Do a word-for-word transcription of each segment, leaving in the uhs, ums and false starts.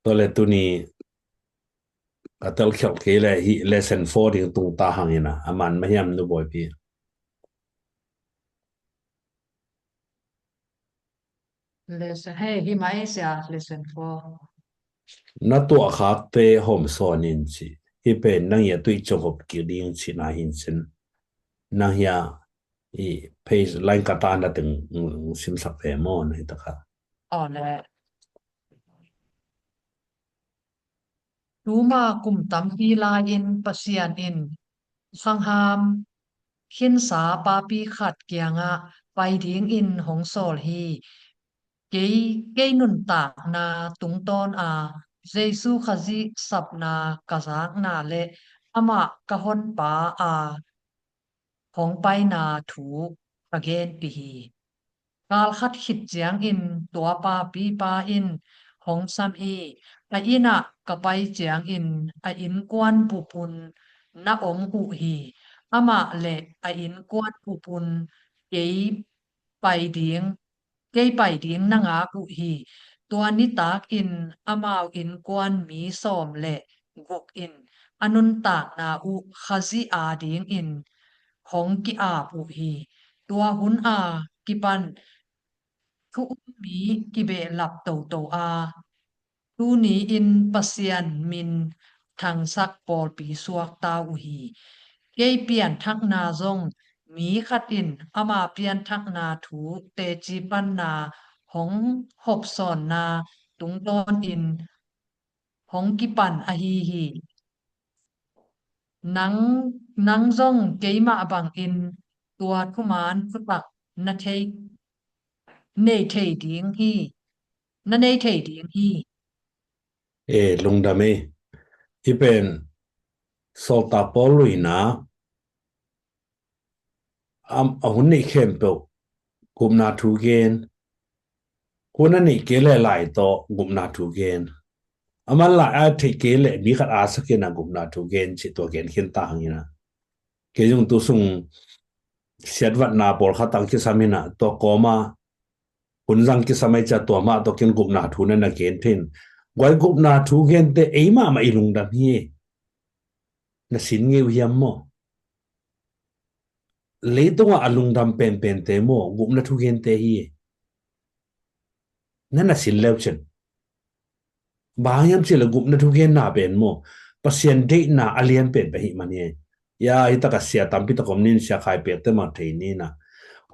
Tua le tuni ka telkhialh kei le hi lesson four ding tung ta hang ina, a man mah hiam nu Bawipi? Lesson, hei, hi mah ei sia, lesson four. Na tuahkhakte hawmsawn in ci. Hih pen nang i a tuih ciang hop kik ding cihna hi in cin. Nang hi a i page line ka ta na teng, mm, simsak ve maw na hi takah. Aw le. Tuma kum tampi lai-in Pasian in khangham khinsa papi khat kiangah pai dingin hong sawl hi. Kei, kei nuntakna tungtawn a Jesu Khazih sapna ka zakna le amah ka honpa a hong paina thu ka genpih hi. Kal khat khit ciangin tua papipa in hong sam hi. A innah ka pai ciangin a innkuan bupun na om uh hi. Amah le a innkuan bupun kei pai ding, kei pai ding na ngak uh hi. Tua nitakin amau innkuan mi sawm le guk in a nuntakna uh Khazih adingin hong ki-ap uh hi. Tua hun a kipan thu um mi kibehlap toto a, tuni-in Pasian min thangsak pawlpi suakta uh hi. Kei pianthakna zong mi khat in ama pianthakna thu teci panna hong hopsawnna tungtawnin hong kipan ahi hi. Nang, nang zong keimah bangin tua thuman thutak na thei, nei thei ding hi, na nei thei ding hi. E, lungdam e. Hih pen Sawltak Paul luina, a, a hun neih khempeuh gupna thu gen. Hun a neih kei le lai tawh gupna thu gen. Aman lai a theih kei le mi khat a sakin a gupna thu gen cih tua gen khin ta hangin a. Kei zong tu sung siatvatna pawlkhat tang kisam hi na, tua kawma hun zang kisam ai cia tua mah tawh kin gupna thu na na gen thin. Guai gupna thu gente ei mahmah i lungdam hi. Na sin ngei uh hiam maw? Leitungah a lungdam penpente maw gupna thu gente hi. Na na sin leu cin. Bang hiam cih le gupna thu genna pen maw Pasian deihna a lian pen pen hi man hi. Ya, hi taka sia tampi tak om nin sia khai pek te mah thei ni na.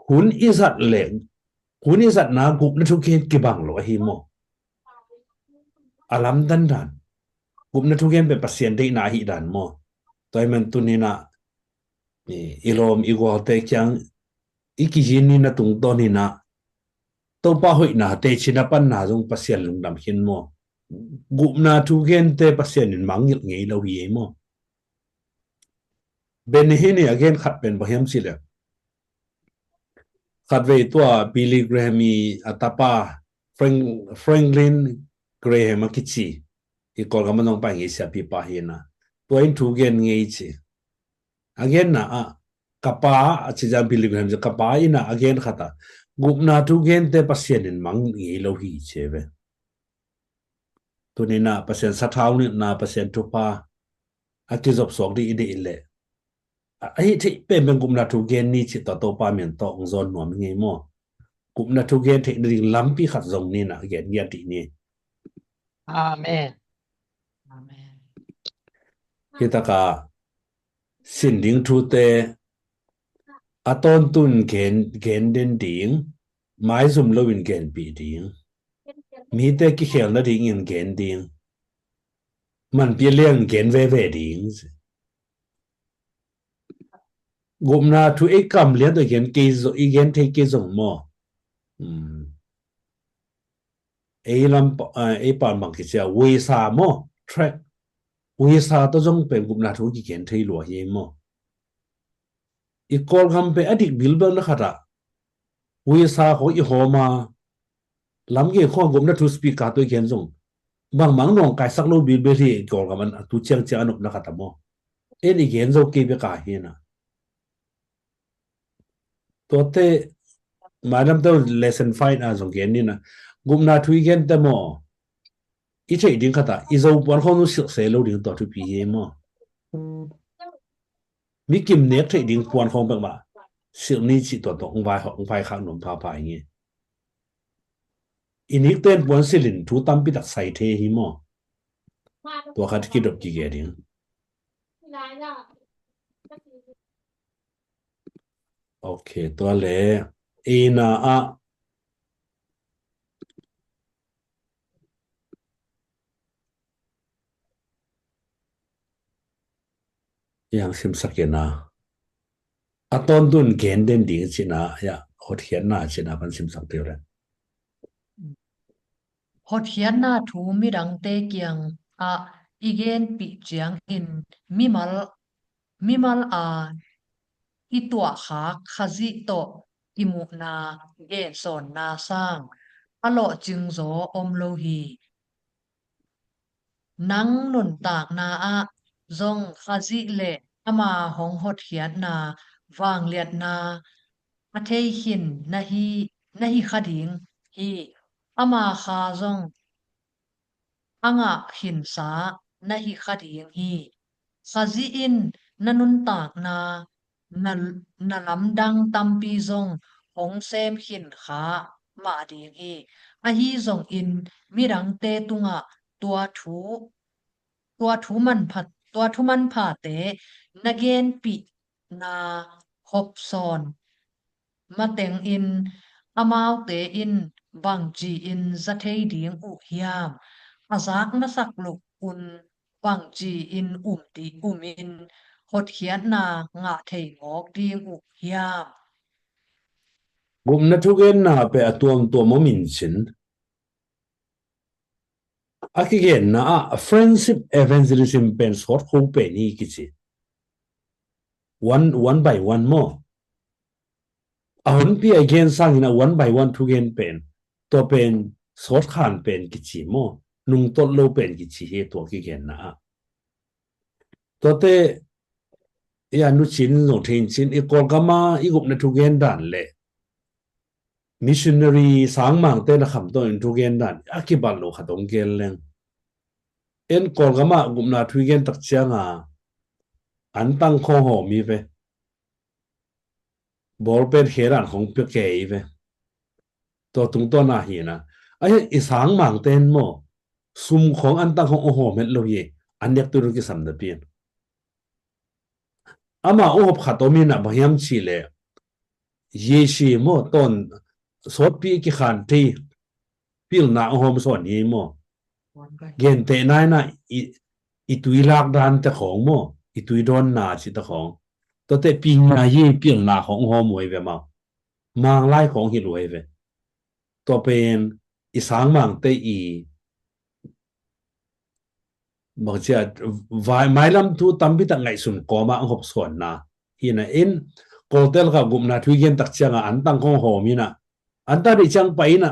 Hun i zat le, hun i zatna gupna thu gen kibang lo ahi maw? A lamdan dan. Gupna thu gen pen Pasian deihna ahi dan maw? Tua hi man tuni na i, i lawm i gualte kiang i kizin ni na tungtawn hi na Topa hoihna teci na panna zong Pasian lungdam khin maw? Gupna thu gente Pasian in mangngilh ngei lo hi ei maw? Benny Hinn i a gen khat pen bang hiam cih le, khatvei tua Billy Graham i a tapa Frank, Franklin Graham a kici, i Kawlgam a zong pai ngei siapipa hi na, tua in thu gen ngei ci. A genna ah ka pa a ci zang Billy Graham ci, ka pa in a a gen khat a, gupna thu gente Pasian in mang ngei lo hi ci ve. Tuni na Pasian sathau nilhna, Pasian thupha a kizop suak dih i deih leh, a, a hih theih penpen gupna thu gen ni cih tawh Topa min tawh hong zawn nuam hi ngei maw? Gupna thu gen theih nading lampi khat zong ni na gen ngiat dih ni. Amen. Amen. Hi taka sin ding thute a tawntun gen, gen den ding, maizum loin genpih ding. Mite kikhel nadingin gen ding. Manpih liang gen veve ding. Gupna thu ei kam lian tawh i gen kei zo, i gen thei kei zong maw? Hmm. Ei lam pa, ah, ei pan bang kici a, uisa maw? Track. Uisa tawh zong pen gupna thu kigen thei lua hi maw? I Kawlgam pen a dik bilbel na khat ah uisa khawng i hawm a, lamgei khawng gupna thu speaker tawh i gen zong bangmang nawngkaisak lo bilbel hi. I Kawlgam an a tu ciangciang a nopna khat a maw? En i gen zo kei bek a hi na. Tuate, madam tawh lesson five a zong gen ni na. Gupna thu i gen te maw? i theih ding khat ah i Zo puan khawng zong silh se lo ding tua thupi hi maw. Mi kim nek theih ding puan khawng peuhmah silh ni cih tua tawh hong vai, hong vai khak nuam phapha ing e. I nikten puan silhin thu tampi tak sai thei hi maw. Tua khat kidop kige ding. Ok, tua le ina ah yang simsak ina a tawntung gen den ding cihna ya, hotkhiatna cihna pan simsak ding le. Hotkhiatna thu midangte kiangah i genpih ciangin mimal, mimal a i tuahkhak Khazih tawh i muhna gensawnna sang a lawhcing zaw om lo hi. Nang nuntakna ah zong Khazih le ama hong hotkhiatna vangliatna a thei khin na hi, na hi kha ding hi. Ama kha zong a ngah khinsa na hi kha ding hi. Khazih in na nuntakna na, na lamdang tampi zong hong sem khin kha mah ding hi. Ahi zongin midangte tungah tua thu, tua thu manpha, tua thu manphate na genpih na hopsawn matengin amaute in bangci-in za thei ding uh hiam? A zak na sak loh un bangci-in um dih, umin hotkhiatna ngah thei ngawk ding uh hiam? Gupna thugenna pen a tuamtuam om in cin, a kigenna ah friendship evangelism pen sawtkho pen hi kici. One, one by one maw. A honpi a gen sangin a one by one thugen pen, tua pen sawtkhan pen kici maw, nungtolh lo pen kici hi tua kigenna ah. Tuate i a nucin zong theincin i Kawlgama i gupna thugen dan le missionary sangmangte na khamtawh in thugen dan a kibal lo khat hong gen leng. En Kawlgama gupna thugen tak cianga an tang khawng hawm hi ve. Bawlpen khe dan khawng pia kei ve. Tua tungtawn ah hi na. A hi i sangmangte in maw, sum khawng an tang khawng a hawm het lo hi. An nek tu kisam na pian. Ama u hop khat om hi na, bang hiam cih leh Yesu maw, tawn sawtpi kikhan thei pilna a hawm sawn hi maw. Gentehna in ah i, i tui lak dan te khawng maw, i tui dawnna cih te khawng. Tuate pi ngai hi pilna khawng hawm uh hi ve maw. Manglai khawng hilh uh hi ve. Tua pen i sangmangte i bangcia vai, mailam thu tampi tak ngaihsun kawma ang hop sawnna hi na in, Kawlte lakah gupna thu i gen tak cianga an tang khawng hawm hi na, an tang dih ciang pai hi na,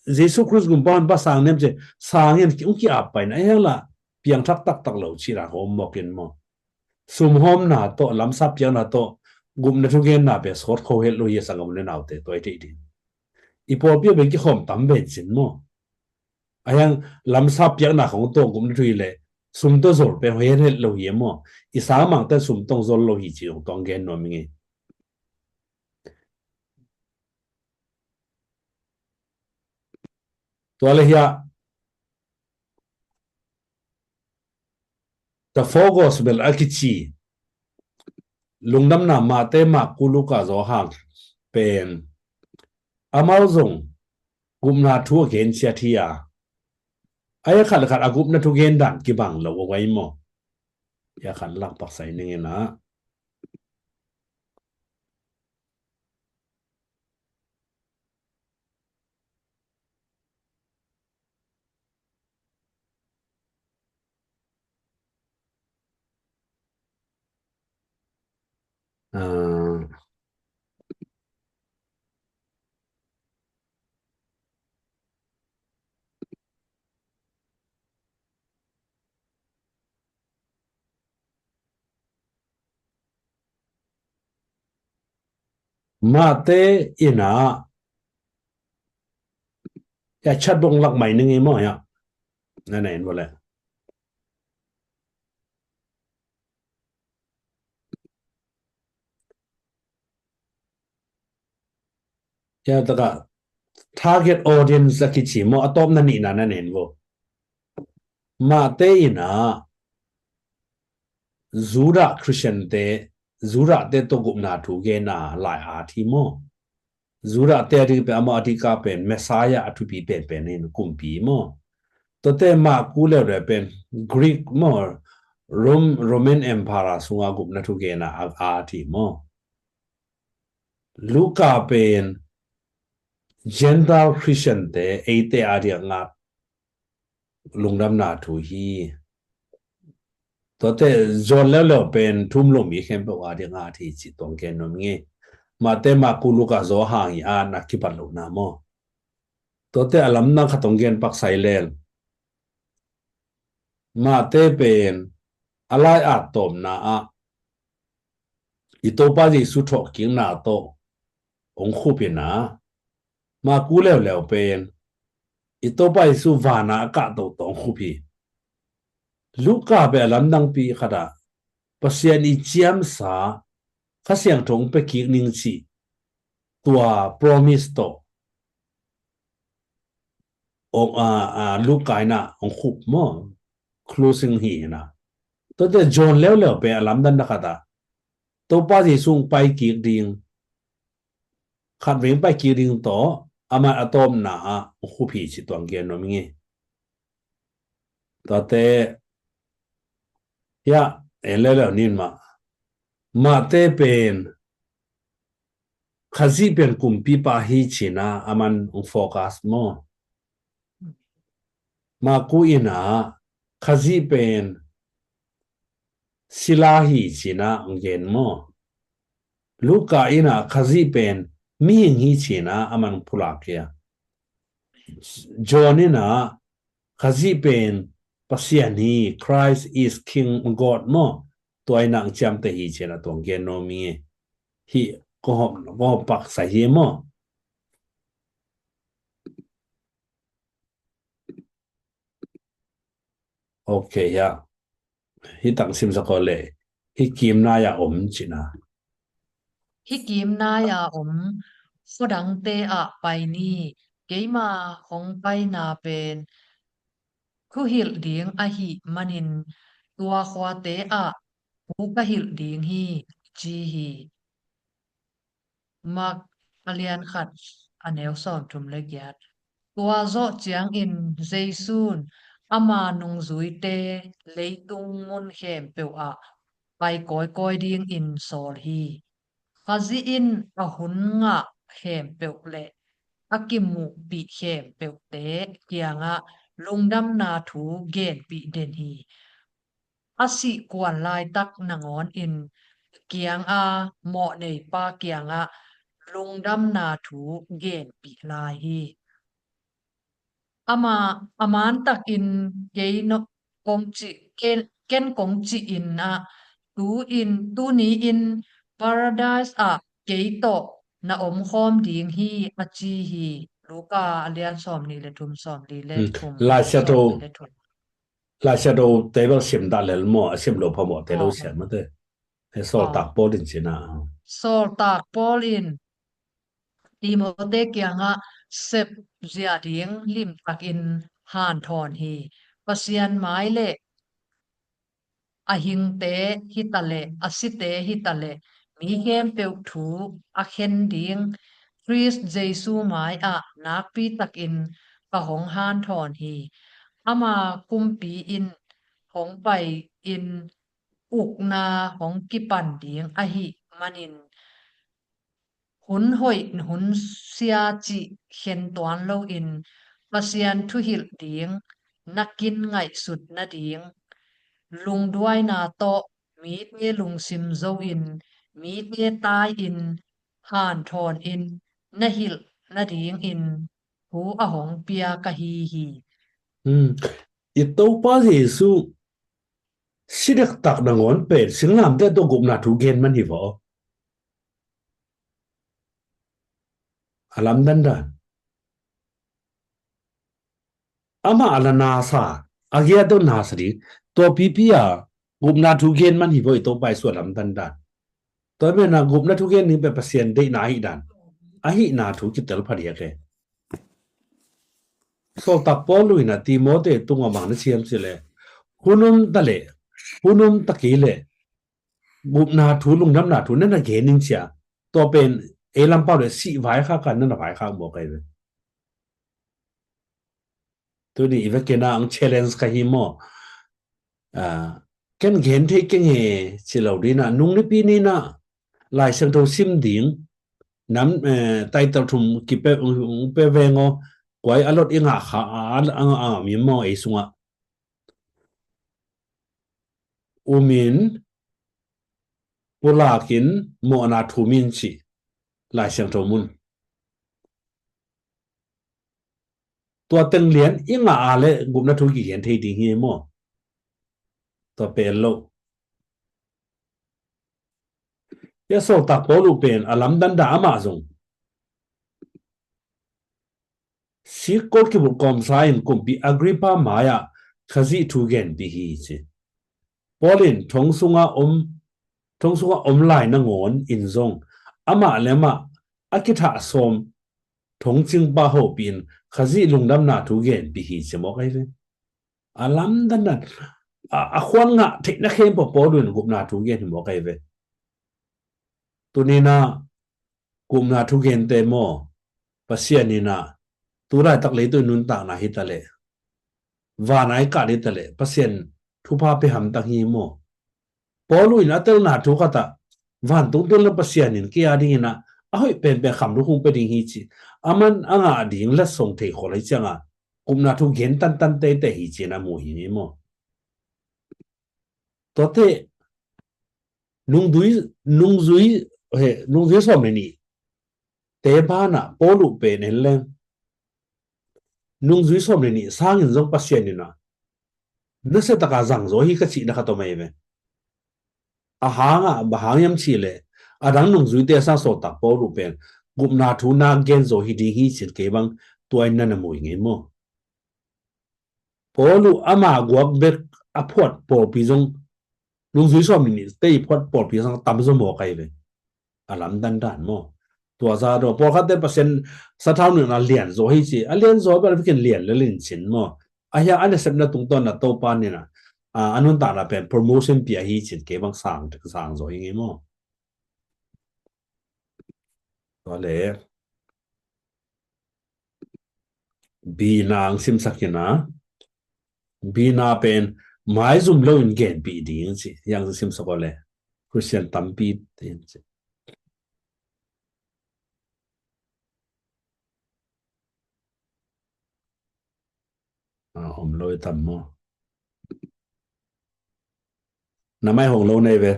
Jesu Khrist gumpa honpa sang nem ci, sangin ki, ung ki-ap pai na, a hiang lah piangthak taktak lo cih dan khawng om mawk in maw. Sumhawmna tawh, lamsap piakna tawh gupna thugenna pen sawtkho het lo hi a, sanggam u le naute, tua i theih ding. I pawlpi a pen kikhawm tam ven cin maw. A hiang lamsap piakna khawng tawh gupna thu hi leh sum tawh zol pen hoih het het lo hi a maw. I sangmangte sum tawh zol lo hi ci zong tuang gen nuam ing ei. Tua le hiah The Four Gospel a kici Lungdamna Mate, Marku, Luka, Johan pen amau zong gupna thu a gen ciat hi a, a ya khat le khat a gupna thu gen dan kibang lo a wai maw. Ya khat lak paksa i ning in ah. Ah, Mate in ah, ya chat bong lak mai ning i maw ya. Na na en vua le. Ya taka target audience a kici maw, a tawpna nihna na na en vua. Mate in ah Judah Christian te, Judah te tawh gupna thu genna lai at hi maw. Judah te a ding pen amah a ding ka pen Messiah a thupi penpen in kumpi maw. Tuate Marku leuleu pen Greek maw, Rome, Roman Empire sunga gupna thu genna a at hi maw. Luka pen Gentile Christian te, eite a ding a ngak lungdamna thu hi. Tuate John leuleu pen thu um lo mi khempeuh a ding a at hi cih tuang gen nuam ing. Mate, Marku, Luka, Johan hi a na kibat lohna maw. Tuate a lamdang khat hong gen pak sai lel. Mate pen a lai at tawpna ah i Topa Jesu thawhkikna tawh hong khup in ah, Marku leuleu pen i Topa Jesu vana a kahto tawh hong khup hi. Luka pen a lamdangpi khat ah Pasian i ciamsa Kha Siangtho hong pia kik ning cih tua promise tawh hong, a, a, Luka in ah hong khup maw, closing hi in ah. Tuate John leuleu pen a lamdang na khat ah Topa Jesu hong pai kik ding, khat vei hong pai kik ding tawh amah a tawpna ah hong khup hi cih tuang gen nuam ing. Tuate, ya, en leuleu ning mah. Mate pen Khazih pen kumpipa hi ci-in ah aman hong focus maw. Marku in ah Khazih pen sila hi ci-in ah hong gen maw. Luka in ah Khazih pen mihing hi ci-in ah aman hong pulak hi a. John in ah Khazih pen Pasian hi, Christ is King God maw. Tua in ah hong ciamteh hi ci-in ah tuang gen nuam ing. Hih kong hawm, kong hawm pak sai hi maw. Ok, ya. Hih tang simsak aw le. Hih kim nai-a om ci-in ah. Hih kim nai-a om khuadangte ah pai ni. Keima hong paina pen thuhilh ding ahih manin tua khuate ah thu ka hilh ding hi, ci hi. Mark a lian khat, a neu sawmthum le giat. Tua zawh ciangin Jesu'n ama nungzuite leitung mun khempeuh ah pai kawikawi dingin sawl hi. Khazih in a hun ngah khempeuh le a kimuhpih khempeuhte kiangah lungdamna thu genpih den hi. A sih kuan laitak nangawn in kiang a mawhneipa kiangah lungdamna thu genpih lai hi. Ama, a mantakin kei no, kong ci, ken, ken kong ci-in ah, tu-in, tuni-in Paradise ah kei tawh na omkhawm ding hi, a ci hi. Luka a lian sawmnih le thum, sawmli le thum, Laisiangtho, sawmli le thum. Laisiangtho te bel sim dah lel maw, a sim lo phamawh te lo siam mate. He sawltak Paul in ci-in ah. Sawltak Paul in Timote kiangah sep zia ding limtakin hanthawn hi. Pasian mai le a hingte hitaleh, a site hitaleh, mi khempeuh thu a khen ding Khrist Jesu mai-ah nakpi takin ka hong hanthawn hi. Ama kumpi in hong pai-in ukna hong kipan ding ahih manin hun hoih hun sia cih khen tuan loin Pasian thuhilh ding na kin ngaihsut nading lungduaina tawh mite lungsim zo-in, mite tai-in, hanthawnin na hilh nadingin thu a hong pia ka hi hi. I Topa Jesu si dektak nangawn pen singlamteh tawh gupna thu gen man hi vaw. A lamdang dan. Amah a la nasa, A giat deuh na sa ding. Tua pipi a gupna thu gen man hi vo i Topa Jesu a lamdang dan. Tua mena gupna thu gen ding pen Pasian deihna ahih dan, ahihna thu kitel pha diak e. Sawltak Paul in a Timote tungah bang na ci hiam cih leh, hun om ta leh, hun om ta kei leh gupna thu, lungdamna thu na na gen in ci a. Tua pen ei lam pau leh sih vaikhak a na na vaikhak mawk ahi ve. Tuni i vekin a ang challenge ka hi maw? Ah, ken gen thei keng e ci lo ding a, nung nipi ni in a Lai Siangtho sim ding nam, eh, title thum kipe, um, um, pe veng aw, kua i a lot i ngah kha a, a, a, a ngah mi maw ei sungah. Um in, pulak in, mawhna thum in ci Lai Siangtho mun. Tua teng lian i ngah a leh gupna thu kigen thei ding hi maw? Tua pen lo. Hia Sawltak Paul uh pen a lamdang dan amah zong sikkol kibulh kawmsa in kumpi Agrippa mai-ah Khazih thu genpih hi ci. Paul in thong sungah om, thong sungah om lai nangawn in zong amah le amah a kithah sawm thongcingpa hopih in Khazih lungdamna thu genpih hi ci mawk ahi ve. A lamdang dan, a, a khuan ngah theihna khempeuh Paul in gupna thu gen hi mawk ahi ve. Tuni in a gupna thu gente maw, Pasian in a tu laitak leitung i nuntakna hi ta leh, van a i kah hi ta leh Pasian thupha pe hamtang hi maw? Paul in a telna thu khat ah, vantung tel lo Pasian in kei a ding in a, a hoih penpen kham lukhu pe ding hi ci, aman a ngah ding letsong thei khol hi ciang a, gupna thu gen tantan teitei hi ci-in a mu hi maw? Tuate nungzui, nungzui, he, nungzui sawm le nih te banah Paul uh pen en leng, nungzui sawm le nih sangin zong Pasian in a nasia taka zangzaw hi ka cihna khat om ahi ve. A hang ah, bang hang hiam cih leh, a dang nungzuite sang Sawltak Paul uh pen gupna thu na gen zaw hi ding hi ci-in kei bang tua in na na mu hi ngei maw? Paul uh ama guak bek a phuat pawlpi zong, nungzui sawm le nihte i phuat pawlpi zong tam zaw mawk ahi ve. A lamdang dan maw? Tua zah dong pawlkhatte Pasian sathau nunna lian zaw hi ci, a lian zaw bel a bikin lian lel in cin maw? A hia a nasepna tungtawn a Topa in a, a, a nuntakna pen promotion pia hi cin kei bang sang, sang zaw hi ngei maw? Tua le B na ang simsak in a, B na pen maizum lo in genpih ding ci, hiang simsak aw le Khristian tampi te in ci. A, om lo i tam maw? Na mai hong lo nei ve.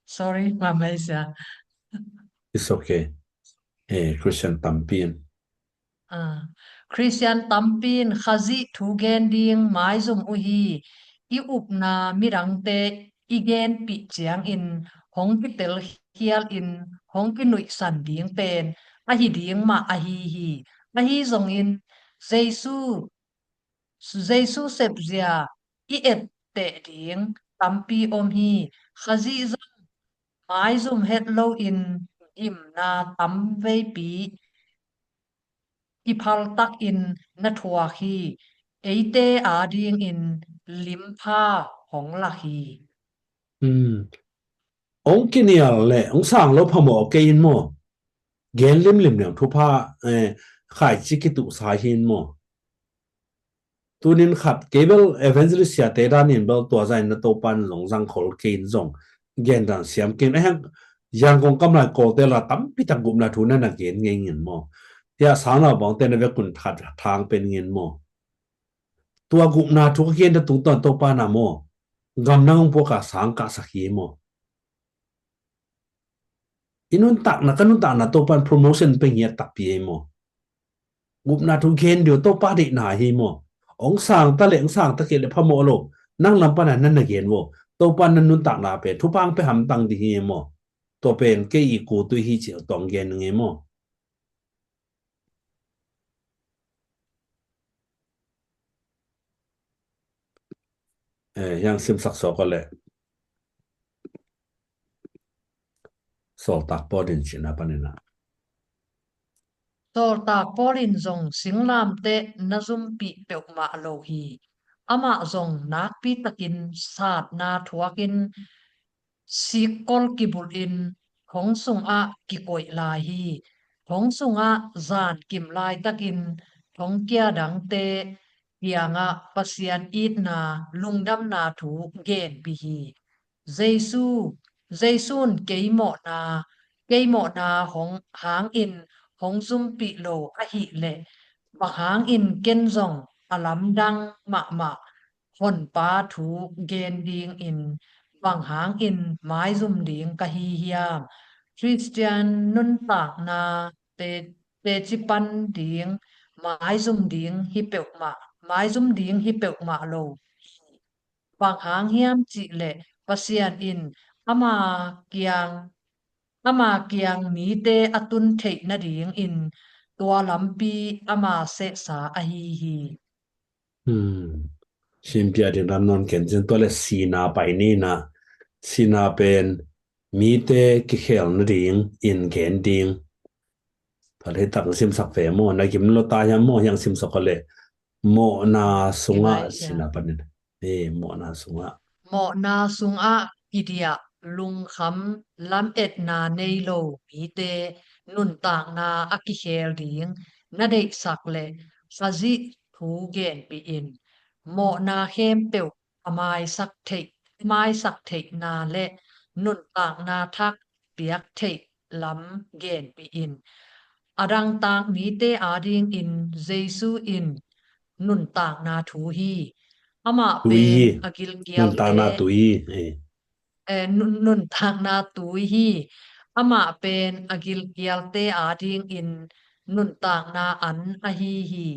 Sorry, Mama Asia. It's okay. Eh, Khristian tampi in. Ah, Khristian tampi in Khazih thu gen ding maizum uh hi. I upna midangte i genpih ciangin hong kitel khial in hong kinuihsan ding pen ahi ding mah ahi hi. Ahi zongin Jesu Jesu sepzia i etteh ding tampi om hi. Khazih zong maizum het loin gimna tamveipi i phaltakin na thuak hi. Eite adingin limpha hong lak hi. Hmm. Hong kinial le hong sang lo phamawh kei in maw? Gen limlim leng thupha, eh, khaici kituhsa hi in maw? Tunin khat kei bel evangelist siate danin bel tua zahin na Topan zong zangkhol kei in zong gen dan siam kei in. Ahiang Yangon kamlai Kawlte la tampi tak gupna thu na na gen ngei ngin maw? Tia sang na bangte na vekun that thang pen ngin maw? Tua gupna thu ka gen da tungtawn Topa na maw? Gam nang hong puaka sang kahsak hi maw? I nuntakna, ka nuntakna Topan promotion pe ngiat takpi hi maw? Gupna thu gen dih uh Topa deihna hi maw? Hong sang ta le, hong sang ta kei le phamawh lo. Nang lam pana nan na gen uh. Topa nan nuntakna pen thupha hong pe hamtang dih hi maw? Tua pen kei i kutui hi ci tawh hong gen ngei maw? Eh, hiang simsak sawk aw leh. Sawltak Paul in cina panin ah. Sawltak Paul in zong singlamteh na zumpih peuhmah lo hi. Amah zong nakpi takin satna thuakin sikkol kibulhin thong sungah kikoih lai hi. Thong sungah zan kim laitakin thongkia dangte kiangah Pasian itna lungdamna thu genpih hi. Jesu, Jesu'n kei mawhna, kei mawhna hong hangin hong zumpih lo ahih leh, bang hangin ken zong a lamdang mahmah Honpa thu gen dingin bang hangin maizum ding ka hi hiam? Khristian nuntakna te, teci pan ding, maizum ding hi peuhmah, maizum ding hi peuhmah lo. Bang hang hiam cih leh Pasian in ama kiang, ama kiang mite a tun theih nadingin tua lampi ama sehsa ahi hi. Hmm. Simpia ding ram nawn kencin tua le sina pai ni na, sina pen mite kikhel nadingin gen ding. Tua le tak simsak ve maw, na gim lo ta hiam maw, hiang simsak aw leh. Mawhna sungah sina panin. Eh, mawhna sungah. Mawhna sungah kidiah lungkham lametna nei lo mite nuntakna a kikhel ding na deihsak leh Khazih thu genpih in. Mawhna khempeuh a maisak theih, maisak theihna le nuntakna thak piak theih lam genpih in. A dangtak mite adingin Jesu in nuntakna thu hi. Amah pen a gilkialte, nuntakna tui hi. Eh, nun, nuntakna tui hi. Amah pen a gilkialte adingin nuntakna an ahi hi.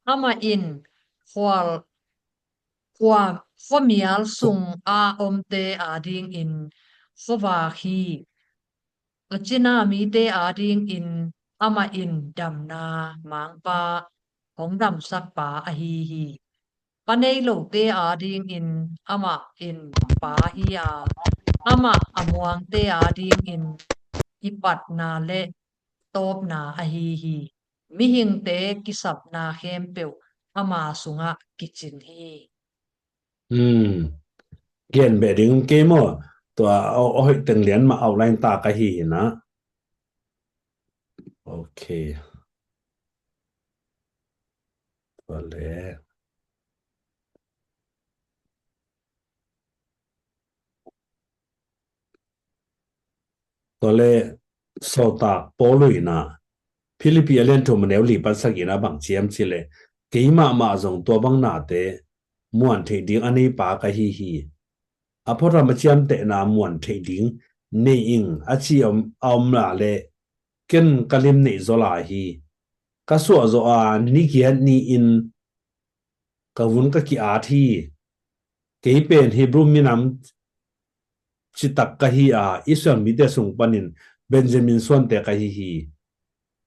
Amah in khual, khua, khuamial sung a omte adingin khuavak hi. A cina mite adingin amah in damna mangpa, hong damsakpa ahi hi. Pa nei lote adingin amah in pa hi a, amah a muangte adingin kipatna le tawpna ahi hi. Mihingte kisapna khempeuh ama sungah kicin hi. Hmm. Gen beh ding kei maw? Tua a, a hoih teng lian mah outline ta ka hi hi na. Ok. Tua le. Tua le sawltak Paul in ah Philippi a lian thum a neu li pan sagihna bang ci hiam cih leh, keimah mah zong tua bang nate muan theih ding a neipa ka hi hi. A phawktham a ciamtehna muan theih ding nei ing a ci om, a om la le ken ka lim neih zaw lai hi. Ka suah zawh a ni giat ni-in ka vun ka ki-at hi. Kei pen Hebrew minam citak ka hi a, Israel mite sung panin Benjamin suante ka hi hi.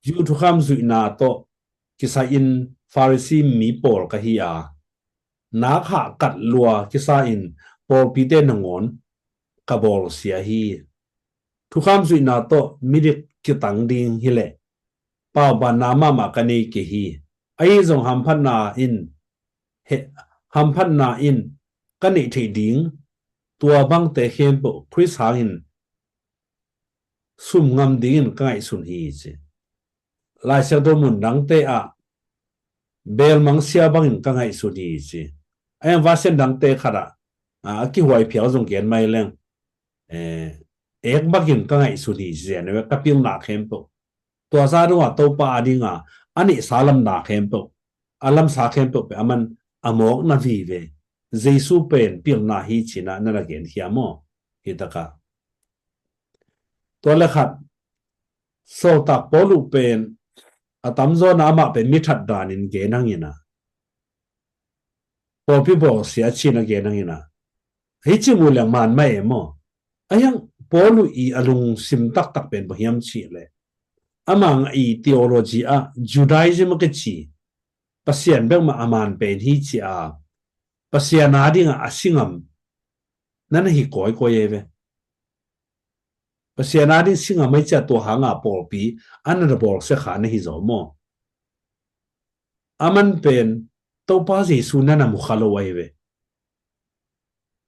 Jew thukham zuihna tawh kisai-in Pharisee mi pawl ka hi a, nak hahkat lua kisa-in pawlpite nangawn ka bawlsia hi. Thukham zuihna tawh midik kitang ding hileh paubanna mahmah ka nei kei hi. Ahi zong hamphatna in, he, hamphatna in ka neih theih ding tua bangte khempeuh Khrist hangin sum ngam dingin ka ngaihsun hi ci. Laisiangtho mun dangte ah belmang sia bangin ka ngaihsun hi ci. A yang vasian dangte khat ah a kihuai phial zong gen mai leng, eh, ek bangin ka ngaihsun hi ci. Ka pilna khempeuh tua za dong a Topa a dinga a neihsa lamna khempeuh, a lamsa khempeuh pen a man a mawkna vive. Jesu pen pilna hi cina na na gen hiam aw? Hi taka. Tua le khat, sawltak Paulu pen a tamzaw na amah pen mithat danin gen hangina, pawlpi bawlsia cina gen hangina, hi ci mu leng man mah e maw? A hiang Paulu i a lungsim taktak pen bang hiam cih leh, amah i theology ah Judaism a kici Pasian bekmah a man pen hi ci a, Pasian adingah a si ngam na na hi kawikawi ei ve. Pasian ading si ngam ei cia tua hanga pawlpi a na na bawlsia kha na hi zaw maw? Aman pen Topa Jesu na na mu kha lo ahi ve.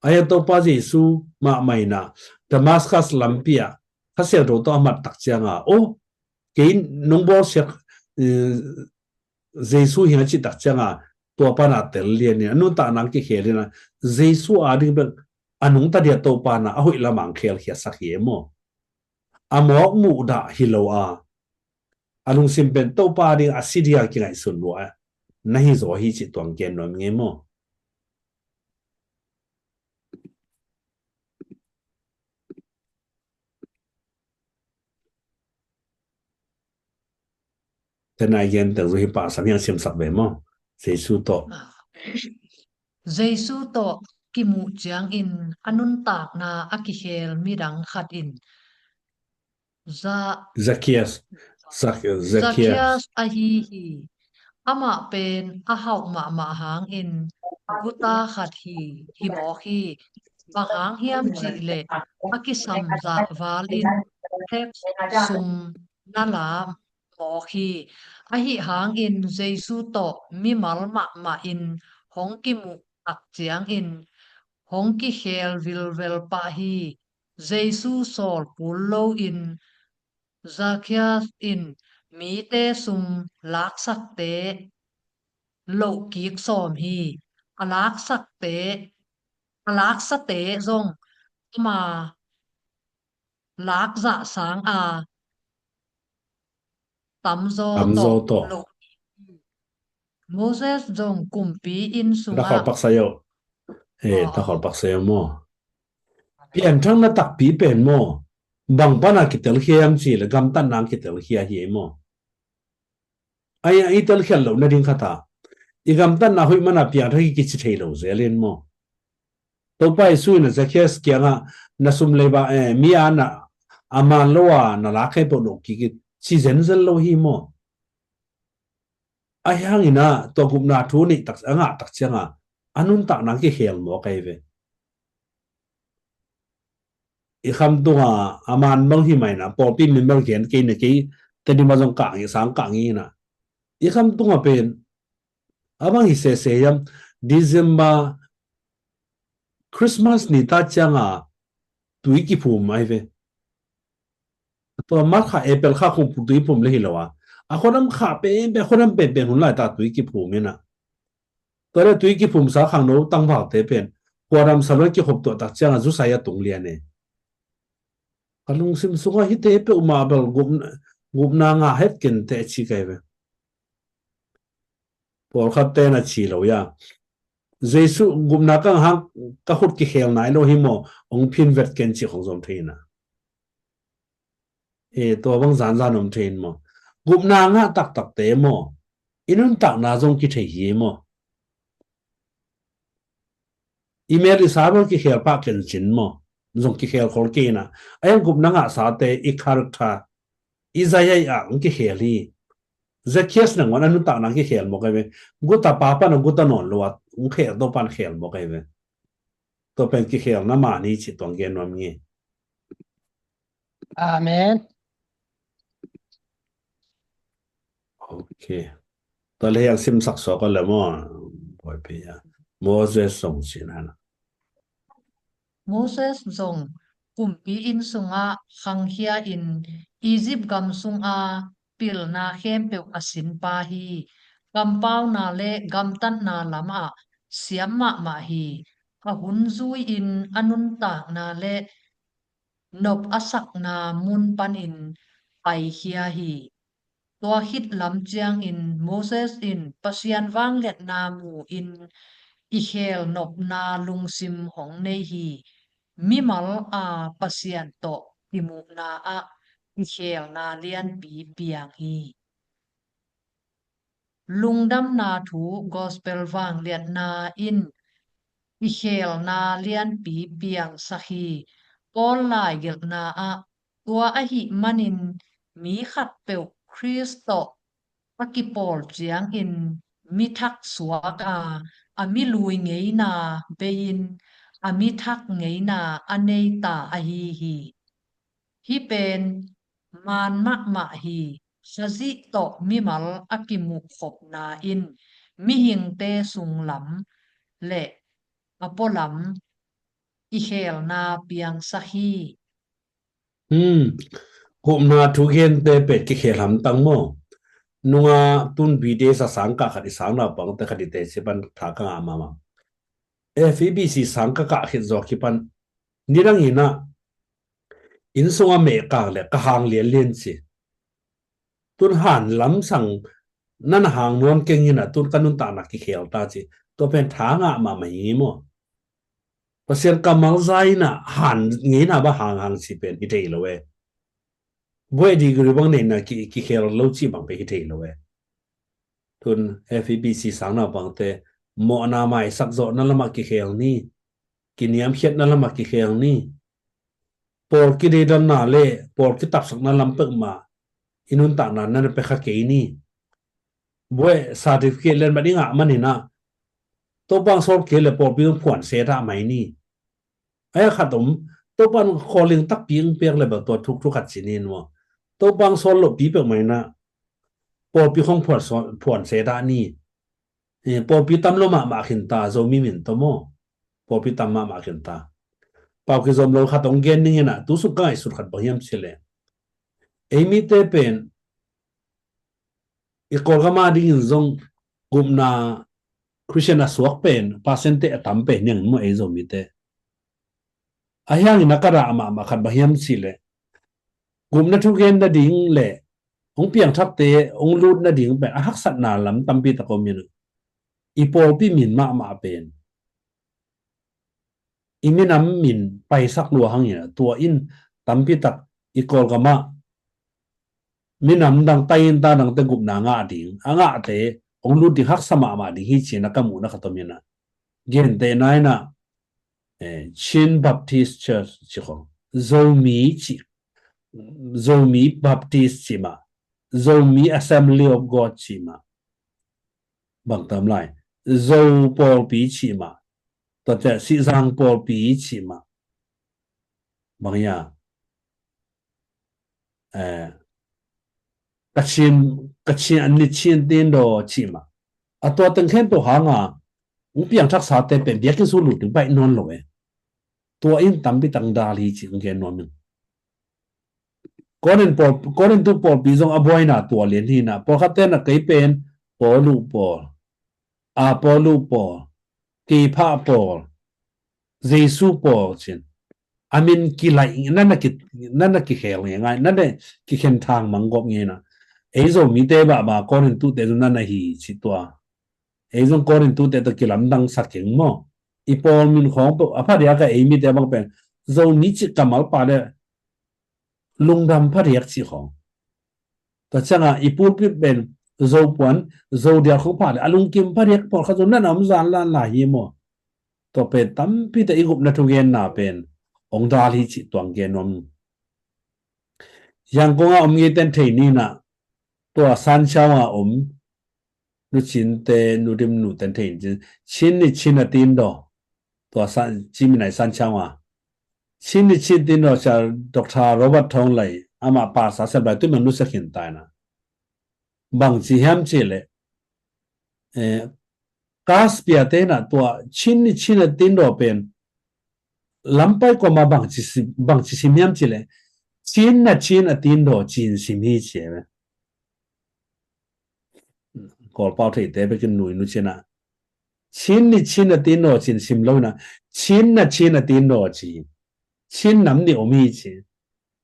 Ahi a Topa Jesu mahmah inah Damascus lampi ah kha siangtho tawh a mat tak cianga, oh, kei nong bawlsia, eh, Jesu hi a cih tak cianga tua pana tel lianin a nuntakna kikhel inah Jesu ading bek a nungta dia Topa na a hoih lamang khelkhiasak hi e maw? A mawk muhdah hi lo a, a lungsim pen Topa ding a si dia kingaihsun lua a na hi zaw hi cih tuang gen nuam ngei maw? Tenai gen teng zu hi pah sam hiang siamsak ve maw? Jesu tawh. Jesu tawh kimuh ciangin a nuntakna a kikhel midang khat in Za- Zacchaeus. Zak- Zacchaeus. Zacchaeus ahi hi. Amah pen a hauh mahmah hangin guta khat hi, hi mawk hi. Bang hang hiam cihleh a kisam zah valin tax sum na la mawk hi. Ahi hangin Jesu tawh mimal mahmah in hong kimuh tak ciangin hong kikhel vilvel pah hi. Jesu sawl kul loin Zacchaeus in mite sum laksakte loh kik sawm hi. A laksakte, a laksate zong ama lakzah sanga tamzaw Tamzaw tawh tawh. Loh. Moses zong kumpi inn sungah. Takhol paksa yo. Eh, Aw, takhol paksa yo maw? Pianthakna takpi pen maw? Bang pana kitelkhia hiam cihleh gamtatna kitel hi ahi maw? Ai, i telkhiat loh nading khat a i gamtatna hoih mana piangthak hi kici thei lo zelin maw? Topa Jesu in a Zacchaeus kiangah na sum lei ba, eh, mi a na a man lo a na lak khempeuh loh kik ci zenzel lo hi maw? Ahi hangin ah tua gupna thu neih tak a ngah tak cianga a nuntakna kikhel mawk ahi ve. I kham tunga a man bang hi mai na pawlpi min bel gen kei na kei Tedim a zong kah ngi sang kah ngi na i kham tunga pen a bang hi sese hiam December Christmas ni ta cianga tui kiphum ahi ve. Tua March kha April kha khum tui phum le hi lo a a khuadam kha pen pen khuadam pen pen hun lai ta tui kiphum ina. Tua le tui kiphumsa khangno tangvalte pen khuadam salon kikhop tuah tak cianga zusai a tung lian e. Ka lungsim sungah hite peuhmah bel gupna, gupna ngah het kente a ci kai ve. Pawlkhat ten a ci lo ia Jesu gupna ka ngah hang ka khut kikhel nai lo hi maw? Hong phin vet ken ci khong zom thei ina. E, tua bang zanzan om thei in maw? Gupna ngah taktakte maw? I nuntakna zong kithei hi maw? I mel i sa bel kikhel pah kencin maw? Zong kikhel khol kei ina. A yang gupna ngahsate i character i zayai ah hong kikhel hi. Zacchaeus nangawn a nuntakna kikhel mawk ahi ve. Guta pa pan a guta nawn lo a hong khel to pan khel mawk ahi ve. Tua pen kikhelna mah ni cih tuang gen nuam ngi. Amen. Ok. Tua le hiang simsak suak a le maw? Boipi a Moses zong cih na. Moses zong kumpi inn sungah khangkhia in Egypt gam sunga pilna khempeuh a sinpa hi. Kampauna le gamtatna lamah siam mahmah hi. A hun zui-in a nuntakna le nop a sakna mun panin paikhia hi. Tua khit lam ciangin Moses in Pasian vangliatna mu-in i khel nopna lungsim hong nei hi. Mimal a Pasian tawh kimuhna ah i khelna lianpi piang hi. Lungdamna thu gospel vangliatna in i khelna lianpi piangsak hi. Paul laigelhna ah tua ahih manin mi khatpeuh Khrist tawh a kipawl ciangin mi thak suak a, a mi lui ngeina bei-in a mi thak ngeina a nei ta ahi hi. Hih pen maan mahmah hi. Khazih tawh mimal a kimuhkhopna in mihingte sunglam le a pualam i khelna piangsak hi. Hmm. Gupna thugente pet kikhel hamtang maw? Nunga tun bide sa sangkah khat i sang naupangte khat i teci pan tha ka ngah mahmah. F E B C sangkah kah khit zawh kipan nidang inah inn sungah mehkang le ka hang lianlian ci. Tun han lamsang nan hang nuam keng inah tun ka nuntakna kikhel ta ci. Tua pen tha ngah mahmah hi maw? Pasian kammal za inah han ngeina bang hanghang ci pen hi thei lo e. Buai degree bang neina ki, kikhel lo ci bang pe hi thei lo e. Tun F E B C sang naupangte mawhna maisak zawhna lamah kikhel ni. Kiniamkhiatna lamah kikhel ni. Pawl kideidanna le pawl kitapsakna lam peuhmah i nuntakna nan pia kha kei ni. Buai certificate lian mat i ngah maninah Topa hong sawl kei le pawlpi hong phuan se dah mai ni. A ya khat om, Topa hong calling takpi hong piak le bel tua thuk thuk khat ci ni maw? Topa hong sawl lohpi peuhmah inah pawlpi khong phuan se dah ni. Eh, pawlpi tam lo mahmah khin ta, Zomi min tawh maw? Pawlpi tam mahmah khin ta. Pau kizom lo khat hong gen ning inah tu suk ka ngaihsut khat bang hiam ci le, ei mite pen i Kawlgam a dingin zong gupna Christian a suak pen percentage a tam pen niang maw ei Zomite. A hiangin a ka dah mahmah khat bang hiam ci le, gupna thugen nading le hong piangthakte hong lut nading pen a haksatna lam tampi tak om in, i pawlpi min mahmah pen i minam min paisak lua hangin, tua in tampi tak i Kawlgam ah minam dang tai in ta dangte gupna ngah ding, a ngahte hong lut ding haksa mahmah ding hi ci-in a ka muhna khat om inah. Gentehna inah, eh, Chin Baptist Church ci khong, Zomi ci, Zomi Baptist ci mah, Zomi Assembly of God ci mah, bang tam lai, Zo pawlpi ci mah, tuate Sihzang pawlpi ci mah, bang ya, eh, Kachin, Kachin, Nichin Tindo ci mah. A tua teng khempeuh hanga hong piangthaksate pen biakinn sung lut ding baih nawn lo e. Tua in tampi tak dal hi ci hong gen nuam in. Korin pawl, Korintu pawlpi zong a buaina tua lian hi inah, pawlkhatte na kei pen Paulu pawl, Apolu pawl, Kipha pawl, Jesu pawl cin a min kilaih, nan a ki, nan a kikhel ngeingai, nan a kikhen thang manggawp ngeingai. Ei Zomite bahbah Korintute zong nan a hi ci tua. Ei zong Korintute tawh kilamdang sak keng maw? I pawl min khawng peuh a phadiak a ei mite bang pen Zomi cih kammal pah le lungdam phadiak cih khawng. Tua ciangah i pulpit pen Zo puan, Zo dial khawng pah le a lungkim phadiak pawlkhat zong nan a om zan lan lai hi maw? Tua pen tampi tawh i gupna thugenna pen hong dal hi cih tuang gen nuam. Yangkong a om ngeiten thei ninah, tua Sanchau a om Nu Cinte, Nu Dim Nu ten thei in cin, Chin ni Chin a tindaw. Tua San, Ciminai Sanchau a Chin ni Chin tindaw cia Doctor Robert Thong Lai, amah pastor sep lai tui man nu sia khin taina. Bang ci hiam ci le, eh, Kaspia te na tua Chin ni Chin a tindaw pen lampai koma bang ci sim, bang ci sim hiam ci le, Chin na Chin a tindaw Chin sim hi ci e. Kawlpau theite bekin nui nu cina. Chin ni Chin a tin naw cin sim lo ina. Chin na Chin a tin naw ci. Chin nam ni om hi ci.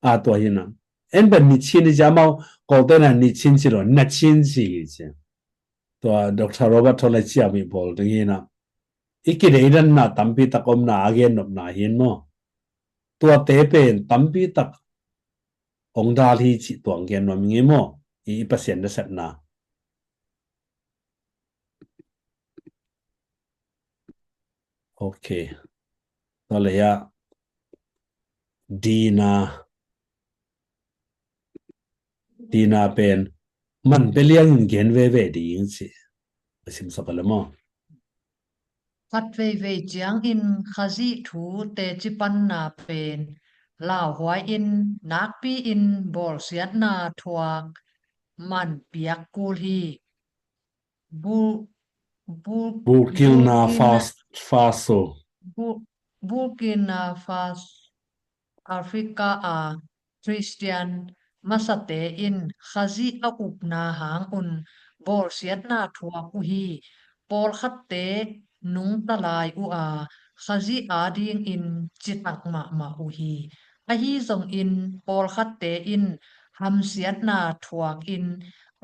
A tua hi na. En ben ni Chin hi ci amau Kawlte na ni Chin ci lo. Na Chin ci hi ci. Tua Doctor Robert Thon le cia mi pawl ding hi na. I kideidanna tampi tak omna a gen nopna hin maw. Tuate pen tampi tak ong dal hi cih tuang gen nuam ing ei maw? I, i Pasian nasepna. Ok. Tua lei ah Dina, Dina pen man pe liangin gen veve ding ci. A simsak a le maw? Khat veivei ciangin Khazih thu teci panna pen lauhuai in nakpi in bawlsiatna thuak man piak kul hi. Bul, bul, Burkina Burkina Fas-, Faso. Bu-, Burkina Fas-, Africa a Khristian masate in Khazih a upna hang un bawlsiatna thuak uh hi. Pawlkhatte nungta lai uh a, Khazih adingin citak mahmah uh hi. Ahi zongin pawlkhatte in hamsiatna thuakin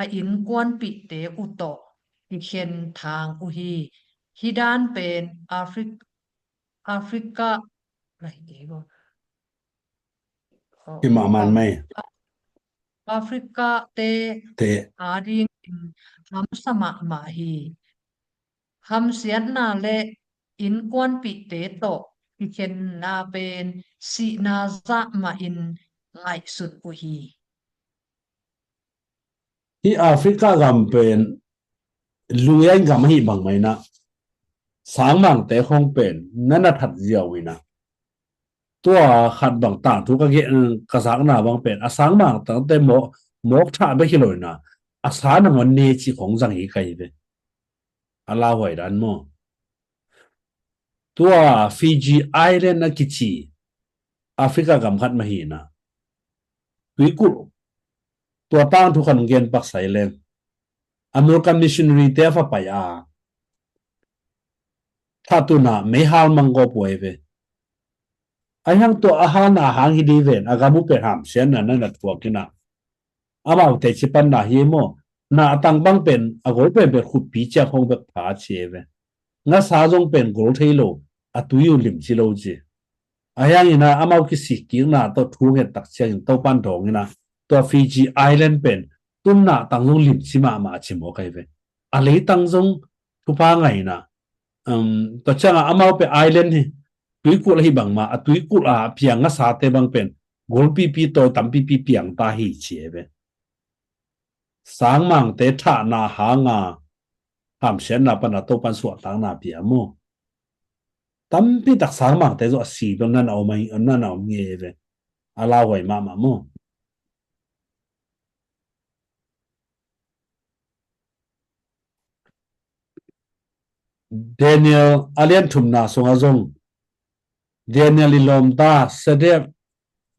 a innkuanpihte uh tawh kikhen thang uh hi. Hih dan pen Afri-, Africa, ai, kei go. Hi mahmah mai. Africa te Te. Adingin hamsa mahmah hi. Hamsiatna le innkuanpihte tawh kikhenna pen sihna zah mahin ngaihsut uh hi. Hih Africa gam pen luiain gam ahi bang mah inah sangmangte khong pen na na that ziau inah tua khat bang tangthu ka gen, ka zakna bang pen a sangmangtangte mawk, mawk thah bek hi lo inah a sa nangawn ne cih khong zang hi ka hi ve. A lauhuai dan maw? Tua Fiji Island a kici Africa gam khat mah hi inah tuikulh, tua tangthu khat gen pak sai leng American missionary te a va pai a thatuna meihal mang gawp uh ai ve. Ahi hang tua a halna hang hi ding ven a gam uh pen hamsiatna na na thuak inah amau teci panna hi maw? Na a tang bang pen a gol pen pen khutpi ciak khong bek pha ci ai ve. Ngasa zong pen gol thei lo, a tui uh limci lo ci. Ahi hang inah amau kisikkikna tawh thu nget tak ciangin Topan dawng inah tua Fiji Island pen tumna tang zong limci mahmah a ci mawk ai ve. A leitang zong thupha ngai inah, um, tua ciangah amau pen island hi, tuikulh ahi bang mah a tuikulh a piang ngasate bang pen golpipi tawi tampipi piang ta hi ci ai ve. Sangmangte thahna hanga hamsiatna pana Topan suahtakna pia maw? Tampi tak sangmangte zong a si bel nan a om ahi, nan a om ngei ve. A lauhuai mahmah maw? Daniel a lian thumna sungah zong Daniel i lawmta Sadrak,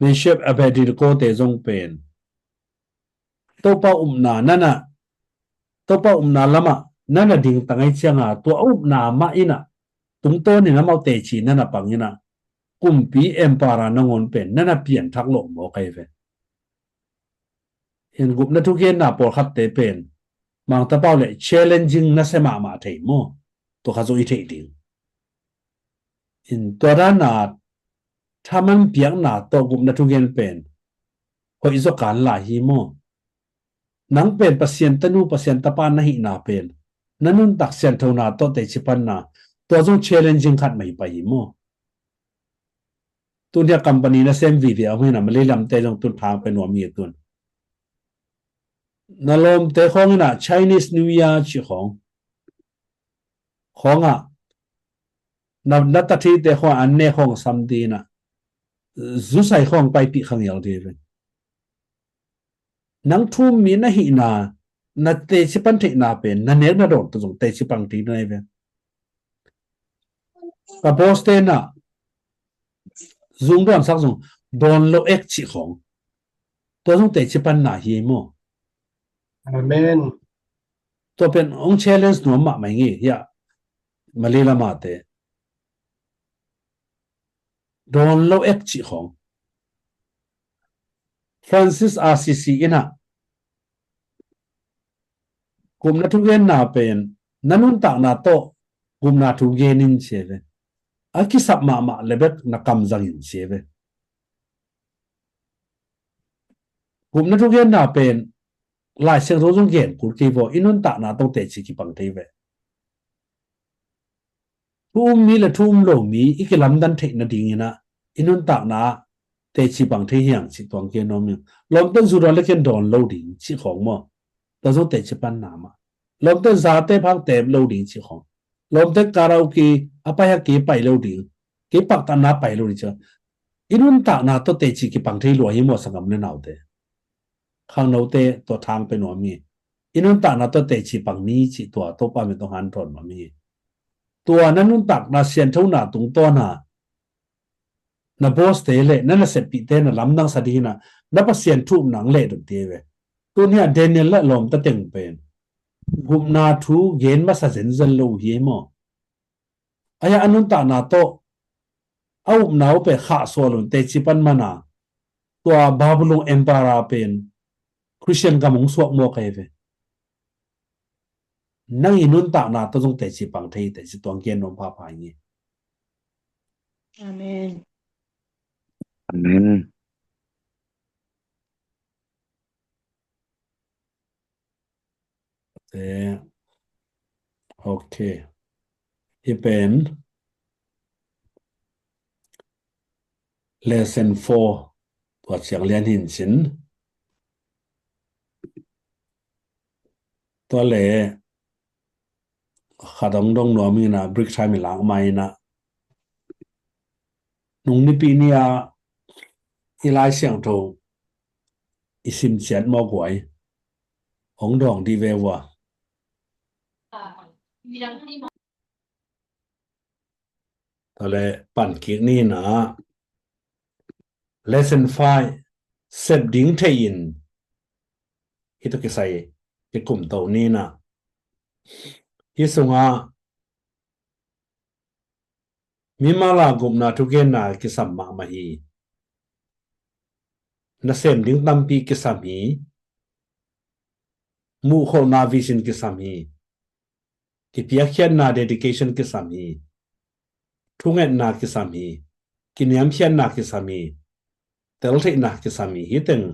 Meshak, Abednego te zong pen Topa upna nana, Topa upna lamah nana dingtang ai cianga tua upna mah inah tungtawnin amau teci nana pang inah kumpi emperor nangawn pen nana pianthak loh mawk ai ve. Hin gupna thugenna pawlkhatte pen mangtapau le challenging nasia mahmah thei maw? Tua kha zong i theih ding. In tua dana thaman piakna tawh gupna thugen pen hoih zaw kan lai hi maw? Nang pen Pasian tanu Pasian tapa na hihna pen na nuntak sianthona tawh teci panna tua zong challenging khat mah hi pah hi maw? Tun hia company na sem vive a hong hina Malay lamte zong tun thang pe nuam hi tun. Na lawmte khawng ina Chinese New Year ci khawng khawngah na, na tathite khawng an ne khawng sam dina zusai khawng paipih khangial dih ve. Nang thu um mi na hihna na teci pan theihna pen na nek na dawn tawh zong teci pang dih na hi ve. Ka boss te na zung dawn sak zong dawn lo ek cih khawng tua zong teci panna hi maw? Amen. Tua pen hong challenge nuam mahmah ngi hia Malay lama te dawn lo ek cih khawng. Francis Assisi ina gupna thugenna pen na nuntakna tawh gupna thugen in ci ve. A kisap mahmah le bek na kamzang in ci ve. Gupna thugenna pen Lai Siangtho zong gen kul kei vaw i nuntakna tawh teci kipang thei ve. Thu um mi le thu um lo mi i kilamdan theih nadingin ah i nuntakna ah teci pang thei hiang cih tuang kei nuam ing. Lawmten zu dawn le ken dawn lo ding cih khawng maw? Tua zong teci panna mah. Lawmte zate phang tep lo ding ci khong. Lawmte karaoke a pai ha kei pai lo ding. Kei paktatna pai lo ding ci. I nuntakna tawh teci kipang thei lua hi maw sanggam le naute. Khangnote tua thang pe nuam hi. I nuntakna tawh teci pang ni ci tua Topa min tawh hanthawn nuam hi. Tua na nuntakna sianthona tungtawna na boss te le na naseppihte na lamdang sa ding hi na, na Pasian thu upna ang leh dun ti ve. Tuni a Daniel le lawmta teng pen gupna thu gen masa zenzen lo hi maw? Ahi a nuntakna tawh a upna uh pen khahsual un teci pan mana tua Babylon Emperor pen Christian gam hong suak maw kai ve. Nang i nuntakna tawh zong teci pang thei teci tuang gen nuam phapha hi. Amen. Amen. Ok. Hi pen lesson four tua ciang lian hin cin. Tua le khat hong dong nuam ina break time i lak ma ina nung nipi ni a i Lai Siangtho i sim ciat maw guai hong dawng dih ve ua. Tale pan kik ni na lesson five sep ding thei in hi to kisai kikum to ni na hi sunga mimal a gupna thugenna kisam mahmah hi. Nasem ding tampi kisam hi. Muhkholhna vision kisam hi. Kipiakkhiatna dedication kisam hi. Thungetna kisam hi. Kiniamkhiatna kisam hi. Teltheihna kisam hi. Hiteng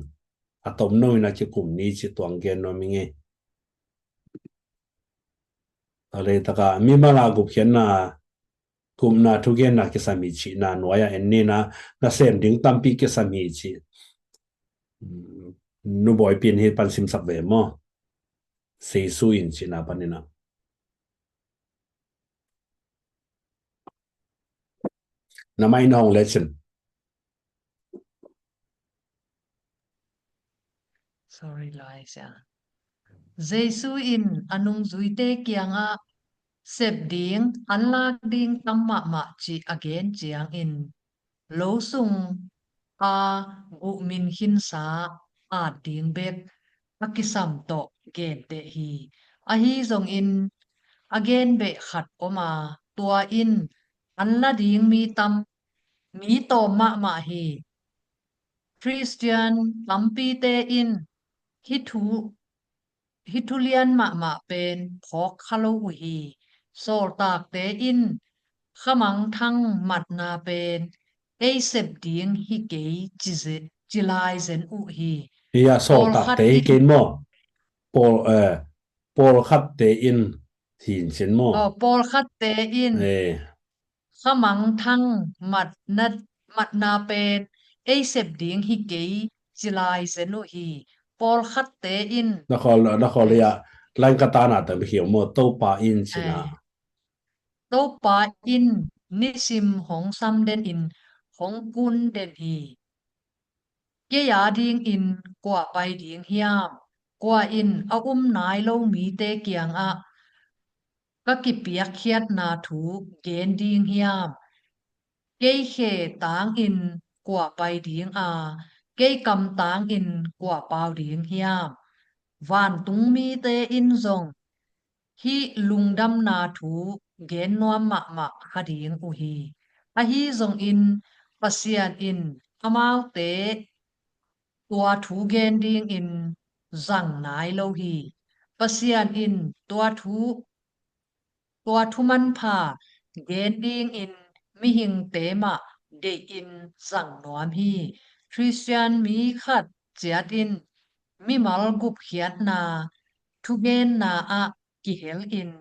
a tomno ina kikum ni ci tuang gen nuam ing e. A leitaka mimal a gupkhiatna gupna thugenna kisam hi cihna nuai-ah en nina nasem ding tampi kisam hi cih. Nubawi pin hi pan simsak ve maw? Jesu in cihna panina. Na mai na hong lecin. Sorry, Laisia. Jesu in a nungzuite kiangah sep ding an lak ding tam mahmah cih a gen ciangin lo sung a guh min khinsa at ding bek a kisam tawh gen teh hi. Ahi zongin a gen beh khat om a, tua in an la ding mi tam mi tawm mahmah hi. Khristian tampite in hih thu hih thulian mahmah pen phawk kha lo uh hi. Sawltakte in khamangthang matna pen ei sep ding hi kei ci ze- ci lai zen uh hi. Hia sawltakte hi kei maw? Pawl, eh, pawlkhatte in hin cin maw? Oh, pawlkhatte in eh khamangthang matna, matna pen ei sep ding hi kei ci lai zen uh hi. Pawlkhatte in na khawl, na khawl ya lain ka tana tang khiau maw? Topa in cina. Eh. Topa in nisim hong sam den in hong kun den hi. Kei a dingin kua pai ding hiam? Kua in a um nai lo mite kiangah ka kipiakkhiatna thu gen ding hiam? Kei khe tangin kua pai ding a, kei kam tangin kua pau ding hiam? Vantung mite in zong hih lungdamna thu gen nuam mahmah kha ding uh hi. Ahi zongin Pasian in amaute tua thu gen dingin zang nai lo hi. Pasian in tua thu tua thu manpha gen dingin mihingte mah deihin zang nuam hi. Khristian mi khat ciat in mimal gupkhiatna thugenna ah kihel in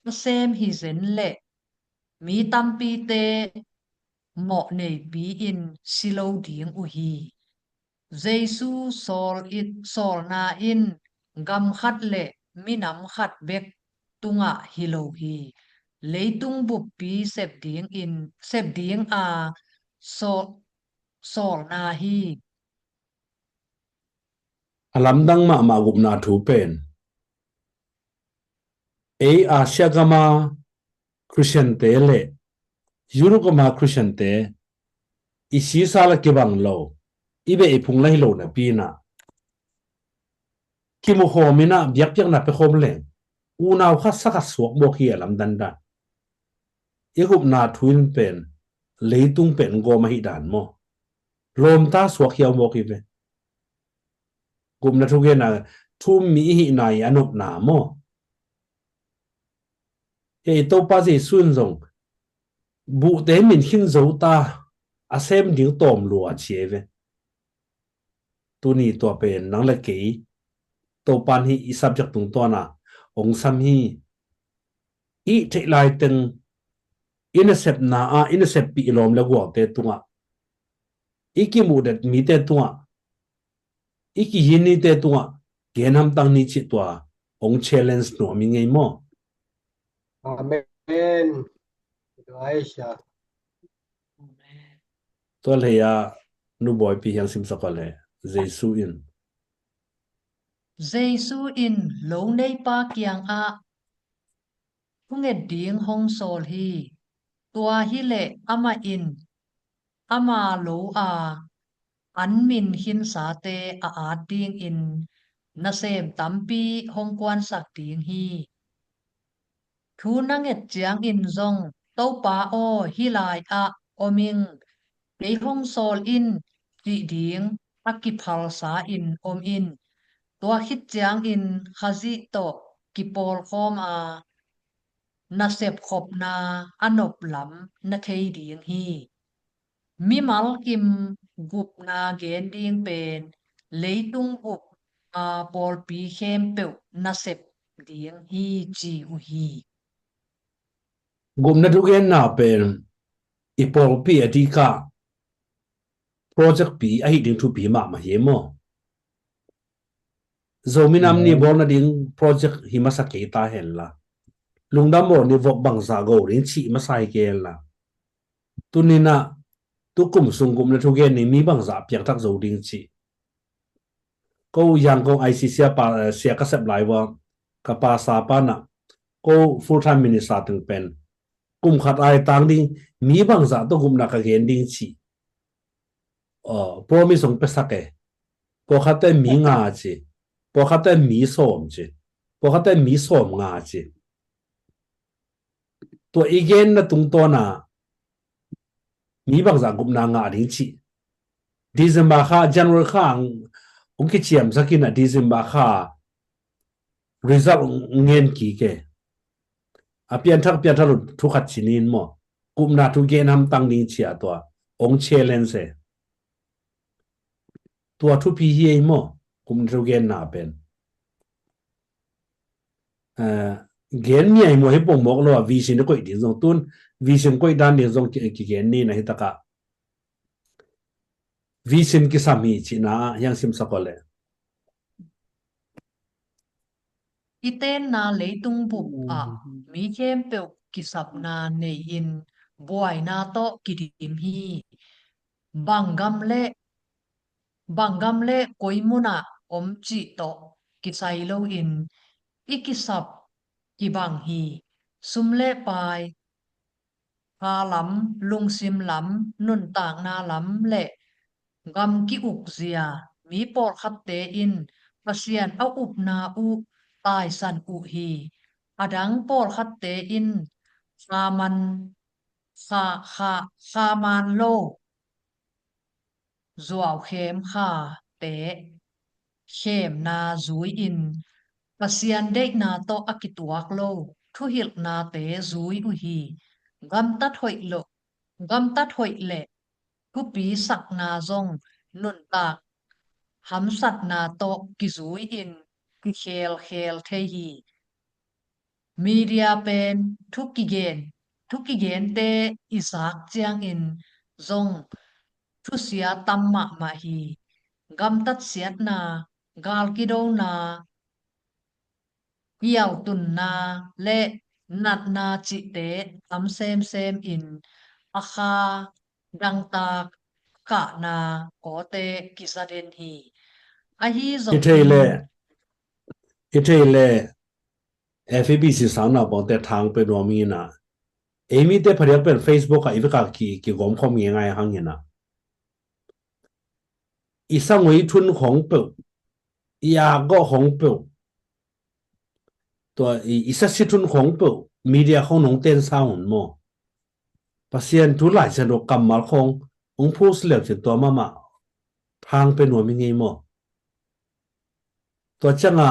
a sem hi zen leh mi tampite mawh neipi in si lo ding uh hi. Jesu sawl it, sawlna in gam khat le minam khat bek tungah hi lo hi. Leitung buppi sep dingin, sep dinga sawl, sawlna hi. A lamdang mahmah gupna thu pen ei Asia gama Khristiante le Europe gama Khristiante i sisa la kibang lo, i beh i phung la hi lo napi inah kimu khawm inah biakpiakna pia khawm leng unau khat sa khat suak mawk hi a lamdang dan. I gupna thu in pen leitung pen gawm ahi dan maw? Lawmta suak hiau mawk hi ve. Gupna thugenna thu mi i hihna i a nopna maw? Hei Topa Jesu in zong buhte min khin zo ta, a sem ding tawm lua ci ei ve. Tuni tua pen nang le kei Topan hih i subject tungtawna hong sam hi. I theih laiteng i nasepna ah i naseppih i lawm le gualte tungah, i kimuhdet mite tungah, i kihin nite tungah gen hamtang ni cih tua hong challenge nuam i ngei maw? Amen. Tua leia nubuaipi hiang simsak le Jesu in. Jesu in lo neipa kiangah thunget ding hong sawl hi. Tua hileh amah in ama lo a an min khinsate a at dingin nasem tampi hong kuansak ding hi. Thu na nget ciangin zong Topa aw, hih lai-ah om ing, kei hong sawl in cih ding a kiphalsa in om in. Tua khit ciangin Khazih tawh kipawlkhawm a nasep khopna a nop lam na thei ding hi. Mimal kim gupna gen ding pen leitung bup a pawlpi khempeuh nasep ding hi ci uh hi. Gupna thugenna pen i pawlpi a dikah project pi ahi ding thupi mahmah hi maw? Zomi nam ni bawl nading project hi masa kei ta henla, lungdam bawl ni vok bangzah go ding cih masa hi kei henla, tuninah tukum sung gupna thugen ni mi bangzah piangthak zo ding cih. Ko Yangon I C C a pa, eh, sia ka sep lai vua ka pasa panah ko full time minister teng pen kum khat ai tang ding mi bangzah tawh gupna ka gen ding cih. Aw, promise hong piasak e. Pawlkhatte mi nga ci, pawlkhatte mi sawm ci, pawlkhatte mi sawm nga ci. Tua i genna tungtawna mi bangzah gupna ngah ding cih. December kha, January kha hong kiciamsak inah December kha result ngen kik e. A pianthak pianthak lo thukhat ci nin maw? Gupna thugen hamtang ding cia tua hong challenge e. Tua thupi hi ei maw? Gupna thugenna pen, eh, gen miai maw hi pongmawk lo a vision koih ding zong tun, vision koih dan ding zong ki, kigen ni na hi takah vision kisam hi cihna ah hiang simsak aw le. I tenna leitung bup ah mi khempeuh kisapna nei-in buaina tawh kidim hi. Bang gam le, bang gam le koi munah om cih tawh kisai loin i kisap kibang hi. Sum le pai, kha lam, lungsim lam, nuntakna lam le gam ki-ukzia mi pawlkhatte in Pasian a upna uh taisan uh hi. A dang pawlkhatte in khaman, kha, kha, khaman lo zuau khem khate khemna zui-in Pasian deihna tawh a kituak lo thuhilhnate zui uh hi. Gamtat hoih lo, gamtat hoih le thupi sakna zong nuntak hamsatna tawh kizui-in kikhelkhel thei hi. Media pen thu kigen, thu kigente i zak ciangin zong thusia tam mahmah hi. Gamtat siatna, gal kidona, piautunna le natna cihte tam semsem in a kha dangtak kahna kawte kiza den hi. Ahi zong i thei le, i thei le, F B C sang naupangte thang pe nuam ina, ei mite phadiak pen Facebook ah i veka ki, kigawm khawm nge ngai hang ina, i sangoi thun khong peuh, i akgawh khong peuh, tua i, i sasi thun khong peuh media khong nong ten sang un maw? Pasian thu Lai Siangtho kammal khong hong phus leu cin tua mahmah thang pe nuam i ngei maw? Tua cianga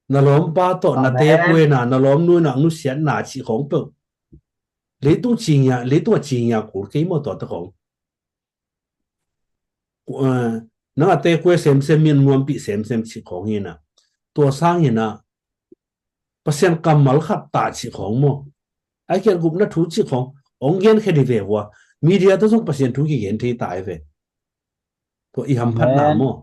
na lawmpa tawh na te kuena, na lawmnu na nusiatna cih khong peuh leitung cingia, leitung a cingia kul kei maw tuate khong? Nang a te kue semsem, min nuampih semsem cih khong hina. Tua sang hina, Pasian kammal khat ta cih khong maw? Ai kiat gupna thu cih khong hong gen khe di ve vua. Media tawh zong Pasian thu kigen thei ta ai ve. Tua i hamphatna maw?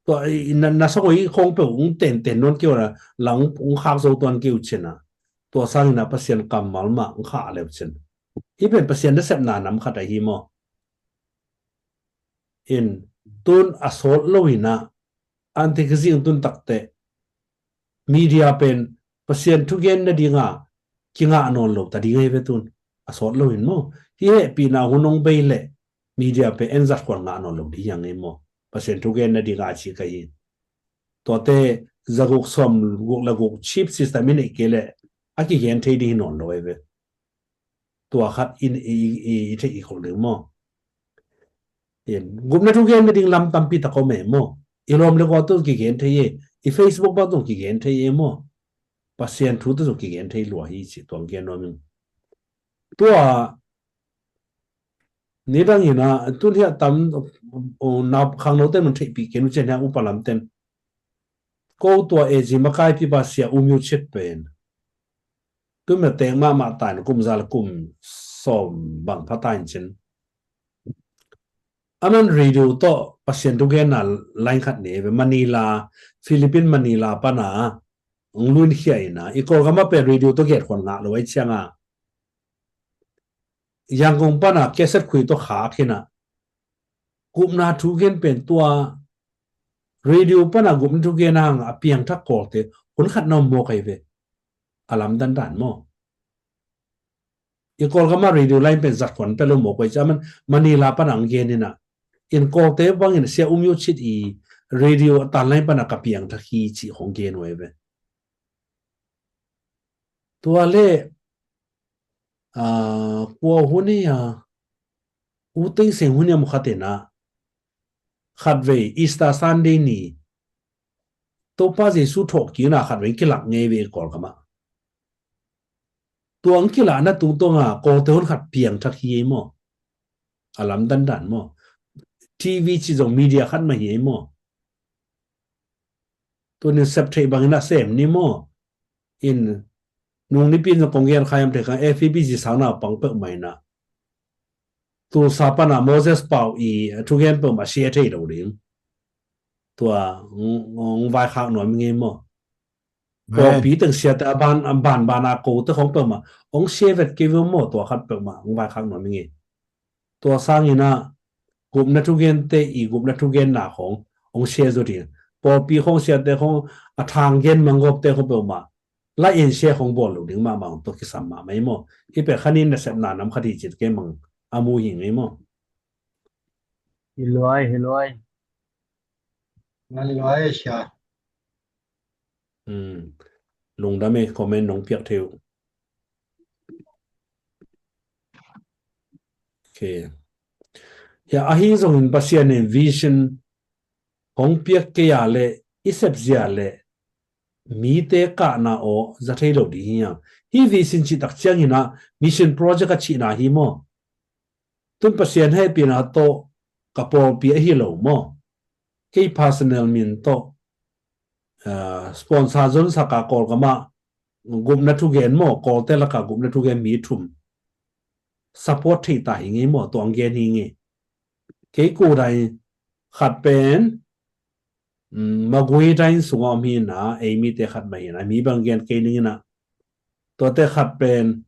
Tua i na, na sangoi khong peuh hong tenten nuan keu na, lang hong khak zo tuan keu cina. Tua sang hina Pasian kammal mah hong khah leu cin. Hi pen Pasian nasepna nam khat ahi maw? In tun a sawt lo ina, anti kizing tun takte media pen Pasian thugen nadinga kingah nawn lo ta ding ahi ve tun. A sawt lo in maw? Hi hehpihna hun hong bei le media pen en zat khuan ngah nawn lo ding hi hang ei maw? Pasian thugen nadinga a ci ka hi. Tuate zaguk sawm guk le guk chip system i neih kei le a kigen thei ding hi nawn lo ahi ve. Tua khat in i, i, i, i theih i khol ding maw? In gupna thugen nading lam tampi tak om e maw? I lawm le gual tawh kigen thei e, i Facebook bang tawh kigen thei e maw? Pasian thu tawh kigen thei lua hi ci tuang gen nuam ing. Tua nidang ina tun hiah tam na khangnote mun theihpih kei nu cian hiah upa lamten. Ko tua e zi makaipi pa sia um yu chet pen. Tun mia teng mahmah tain kum za le kum sawm bang pha tain cin. Aman radio tawh Pasian thugenna line khat ne ve Manila, Philippine Manila pana hong lunkhia ina, i Kawlgam ah pen radio tawh getkhuan ngah lo ai cianga Yangon pana cassette khui tawh khak hina. Gupna thugen pen tua radio pana gupna thugen hang a piangthak Kawlte hun khat na om mawk ai ve. A lam dandan maw? I Kawlgam ah radio line pen zat khuan pia lo mawk ai ci aman Manila pana ang gen ina. In Kawlte bangin sia um yu cit i radio a tan line pana ka piangthak hi ci hong gen uh ai ve. Tua le kua hun hi a U Thein Sein hun hi a mu khat ina khatvei Easter Sunday ni Topa Jesu thawh kina khatvei kilak ngei ve i Kawlgam ah. Tua ang kilahna tungtawnga Kawlte hun khat piangthak hi ei maw? A lam dandan maw? T V ci zong media khat mah hi ei maw? Tunin sep theih bangin a sem ni maw? In nung nipi in zong kong gen khaiam thei kang F B C sang naupang peuhmah ina Tulsa pana Moses Pau i thugen peuhmah sia thei lo ding. Tua hong vaikhak nuam i ngei maw? Pawlpi teng siate a ban, a ban bana kote khong peuhmah hong sia vet kei ve maw? Tua khat peuhmah hong vaikhak nuam i ngei. Tua sangina gupna thugente i gupna thugenna khong hong sia zo ding. Pawlpi khong siate khong a thang gen manggawpte khong peuhmah la en sia khong bawl lo ding mahmah hong tua kisam mahmah i maw? Hi pek khanin nasepna nam khat hi cit kei mang a mu hi ngei maw? Hi luai, hi luai. Hi luai sia. Lungdam e comment nong piak thei uh. Okay. Hia ahi zongin Pasian in vision hong piak kei a le i sep zia le mite kahna aw za thei lo ding hi hang. Hi vision cih tak ciangin ah mission project a cihna hi maw? Tun Pasian hehpihna tawh ka pawlpi ahi lo maw? Kei personal min tawh sponsor zonsak a Kawlgam ah gupna thugen maw, Kawlte lakah gupna thugen mi thum support thei ta hi ngei maw? Tua ang gen hi ngei. Kei kudai khat pen Magui dain sungah om hi na, ei mite khat mah hi na, mi bang gen kei ning ina. Tuate khat pen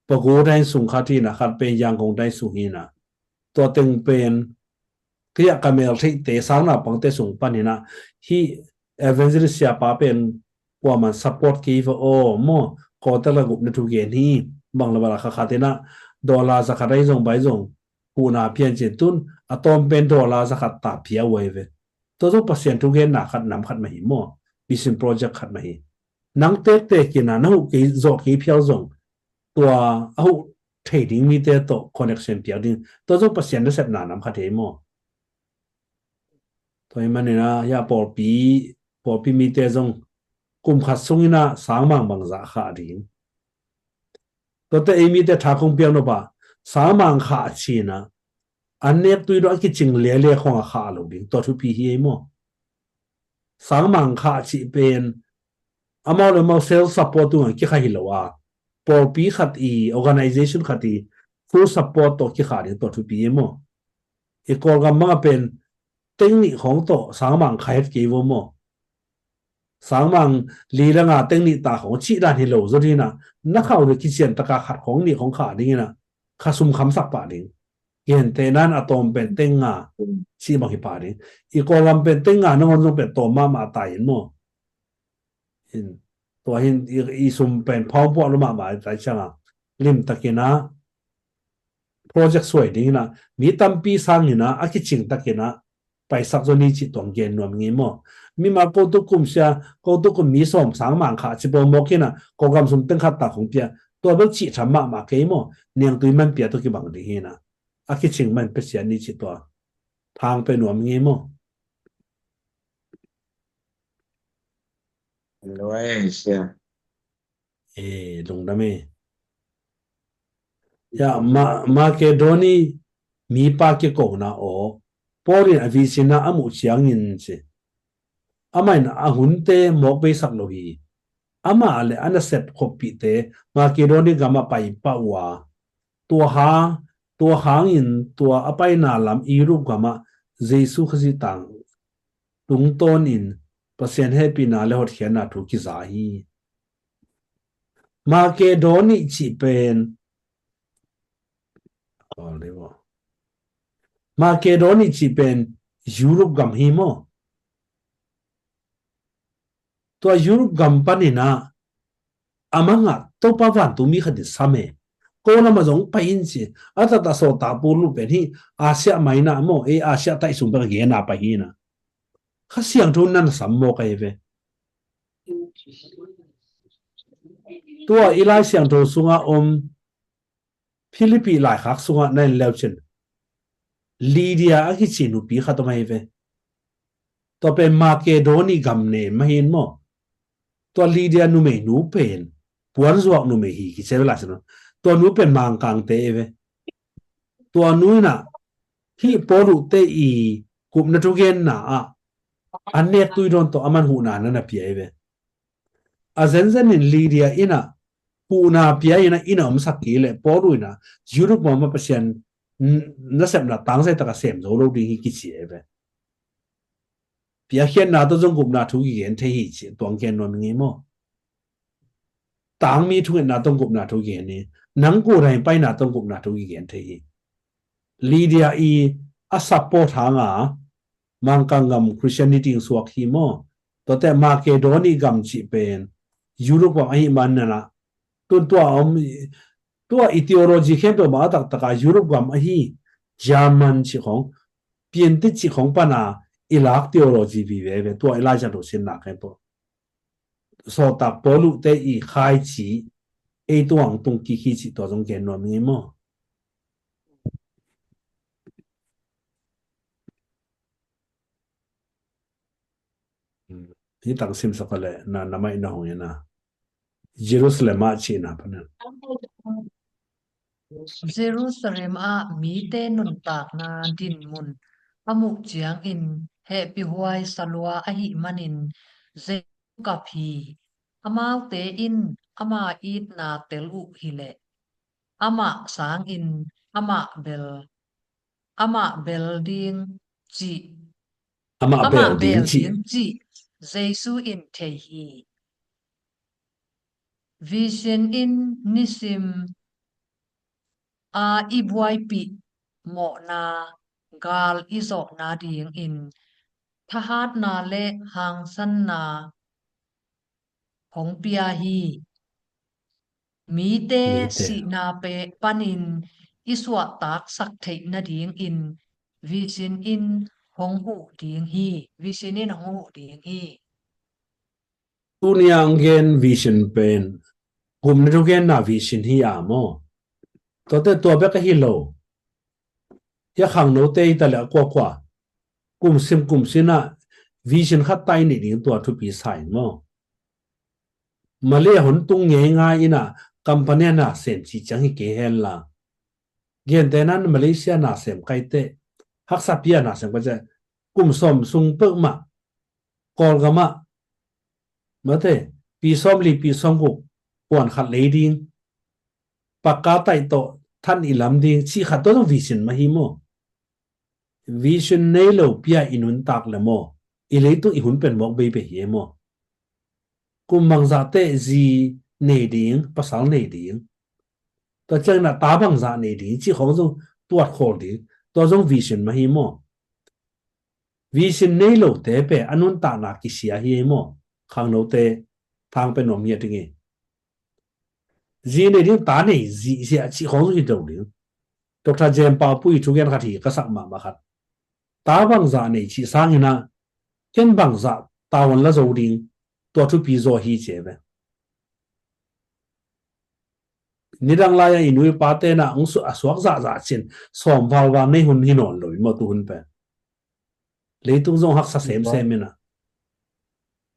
Pagu dain sung khat hi na, khat pen Yangon dain sung hi na. Tua teng pen kei a ka mel theihte sang naupangte sung pan hi na. Hi evangelist siapa pen kuaman support kei va aw maw, kawtel ka gupna thu gen hi. Bang le bang la kha khat hi na, dollar za khat ai zong bai zong huhna pian cin tun a tawm pen dollar za khat ta pia uh ai ve. Tua zong Pasian thugenna khat nam khat mah hi maw? Mission project khat mah hi. Nang tektek ina na huh kei zawh kei phial zong tua a huh thei ding mite tawh connection piak ding. Tua zong Pasian nasepna nam khat hi maw? Tua hi man ina hia pawlpi pawlpi mite zong kum khat sung ina sangmang bangzah khah ding. Tuate ei mite tha kong piak nop a, sangmang khah cina an nek tui dong a kicing lialia khong a khah lo ding, tua thupi hi ei maw? Sangmang khah cih pen amau le amau self support tungah kikha hi lo a, pawlpi khat i organization khat i full support tawh kikha ding, tua thupi ei maw? I Kawlgam bangah pen teng nih khong tawh sangmang kha het kei vo maw? Sangmang li le nga teng nih ta khong cih dan hi lo zaw ding ina, na khau le kician taka khat khong nih khong khah ding ina, kha sum khamsak pah ding. Gentehna in a tawm pen teng nga cih bang hi pah ding. I Kawlgam pen teng nga nangawn zong pen tawm mahmah ta in maw? Tua hin i sum pen phawngpuah lo mahmah ta ciangin limtak ina project suai ding ina mi tampi sang ina a kicing tak ina paisak zaw ni cih tuang gen nuam ngei maw? Mimal ko tu kum sia, ko tu kum mi sawm sangmang khah ci pawlmawk ina Kawlgam sum teng khat ta khong pia, tua bel cih tham mahmah kei maw? Niangtui man pia tawh kibang ding hi ina a kicing man pia sia ni cih tua thang pe nuam ngei maw? Hello, eh, sia. E, lungdam e. Ya, Ma-, Makedoni mipa kikona aw, Paul in a vision a a muh ciangin ci. Amah in a hunte mawk beisak lo hi. Amah le a nasep khoppihte Makedoni gamah pai pah uh a, tua ha, tua hangin tua a paina lam Europe gamah Jesu Khazih tang tungtawnin Pasian hehpihna le hotkhiatna thu kiza hi. Makedoni cih pen, Makedoni cih pen Europe gam hi maw? Tua Europe gam panin ah a mangah Topa vantung mi khat in sam e. Ko lamah zong pai in ci. A taktak sawltak Paul pen hih Asia Minor maw, ei Asia taih sung bek a gen a pai hi na. Kha Siangtho in na sam mawk ahi ve. Tua i Lai Siangtho sungah om Philippi laikhak sungah na en leu cin Lydia a kici nupi khat om ahi ve. Tua pen Makedoni gam nem ahi in maw? Tua Lydia numeinu pen puanzuak numei hi kici ve lai sin. Tua nu pen Mangkangte ahi ve. Tua nu in ah hih Paul uh te i gupna thugenna ah an nek tui dawn tawh aman huhna na na pia ahi ve. A zenzen in Lydia in ah huhna pia in ah inn ah omsak kei leh Paul uh in ah Europe mah Pasian nasepna tangzai taka sem zo lo ding hi kici ahi ve. Piakkhiatna tawh zong gupna thu kigen thei hi ci tuang gen nuam ing ei maw? Tangmi thungetna tawh gupna thu kigen hi. Nang kudai paina tawh gupna thu kigen thei hi. Lydia i a support hanga Mangkang gam Christianity in suak hi maw? Tuate Makedoni gam cih pen Europe gam ahi man nana tun tua om tua i theology khempeuh mah a taktaka Europe gam ahi German cih khong Piantit cih khong pana i lak theology vive ve tua i Lai Siangtho sinna khempeuh. Sawltak Paul uh te i khaici ei tuang tung kik hi cih tua zong gen nuam ing ei maw? Hi tang simsak a leh na namai na hong ina Jerusalem ah cihna panin. Jerusalem ah mite nuntakna dinmun a muh ciangin hehpihhuai salua ahih manin Jesu kap hi. Amaute in ama itna tel uh hileh amah sangin amah bel, amah bel ding cih amah bel ding cih Jesu in thei hi. Vision in nisim a i buaipih mawhna gal i zawhna dingin thahatna le hangsanna hong pia hi. Mite sihna panin i suahtaksak theih nadingin vision in hong huh ding hi. Vision in hong huh ding hi. Tuni a hong gen vision pen kumni thugenna vision hi a maw? Tuate tua bek ahi lo. Hia khangnote hi ta le a kuakua kumsim kumsim ah vision khat tai nih ding tua thupi sa in maw? Malay a hun tung ngeingai in a company a nasem cih ciang hi kei hen la. Gentehna in Malaysia nasem kaite, haksa pi a nasem kaite, kum sawm sung peuhmah Kawlgam ah mate pi sawmli pi sawmguk puan khat lei ding, pakka taih tawh than i lam ding cih khat tua zong vision mah hi maw? Vision nei lo pi a i nuntak le maw, i leitung i hun pen mawk beibei hi e maw? Kum bangzah teh zi nei ding, pasal nei ding, tua ciangin a ta bangzah nei ding cih khawng zong tuat khawl ding, tua zong vision mah hi maw? Vision nei lote pen a nuntakna kisia hi e maw? Khangnote thang pen nuam hi a ding e. Zi nei ding, ta nei zihziah cih khawng hi lo ding. Doctor Jem Pau Pui thugen khat hi ka sak mahmah khat. Ta bangzah nei cih sangin a ken bangzah tavuan la zo ding, tua thupi zaw hi ci e ve. Nidang lai-a i nu i pate na hong su-, a suak zahzah cin sawm valval nei hun hi nawn lo i maw tu hun pen. Leitung zong haksa semsem in a.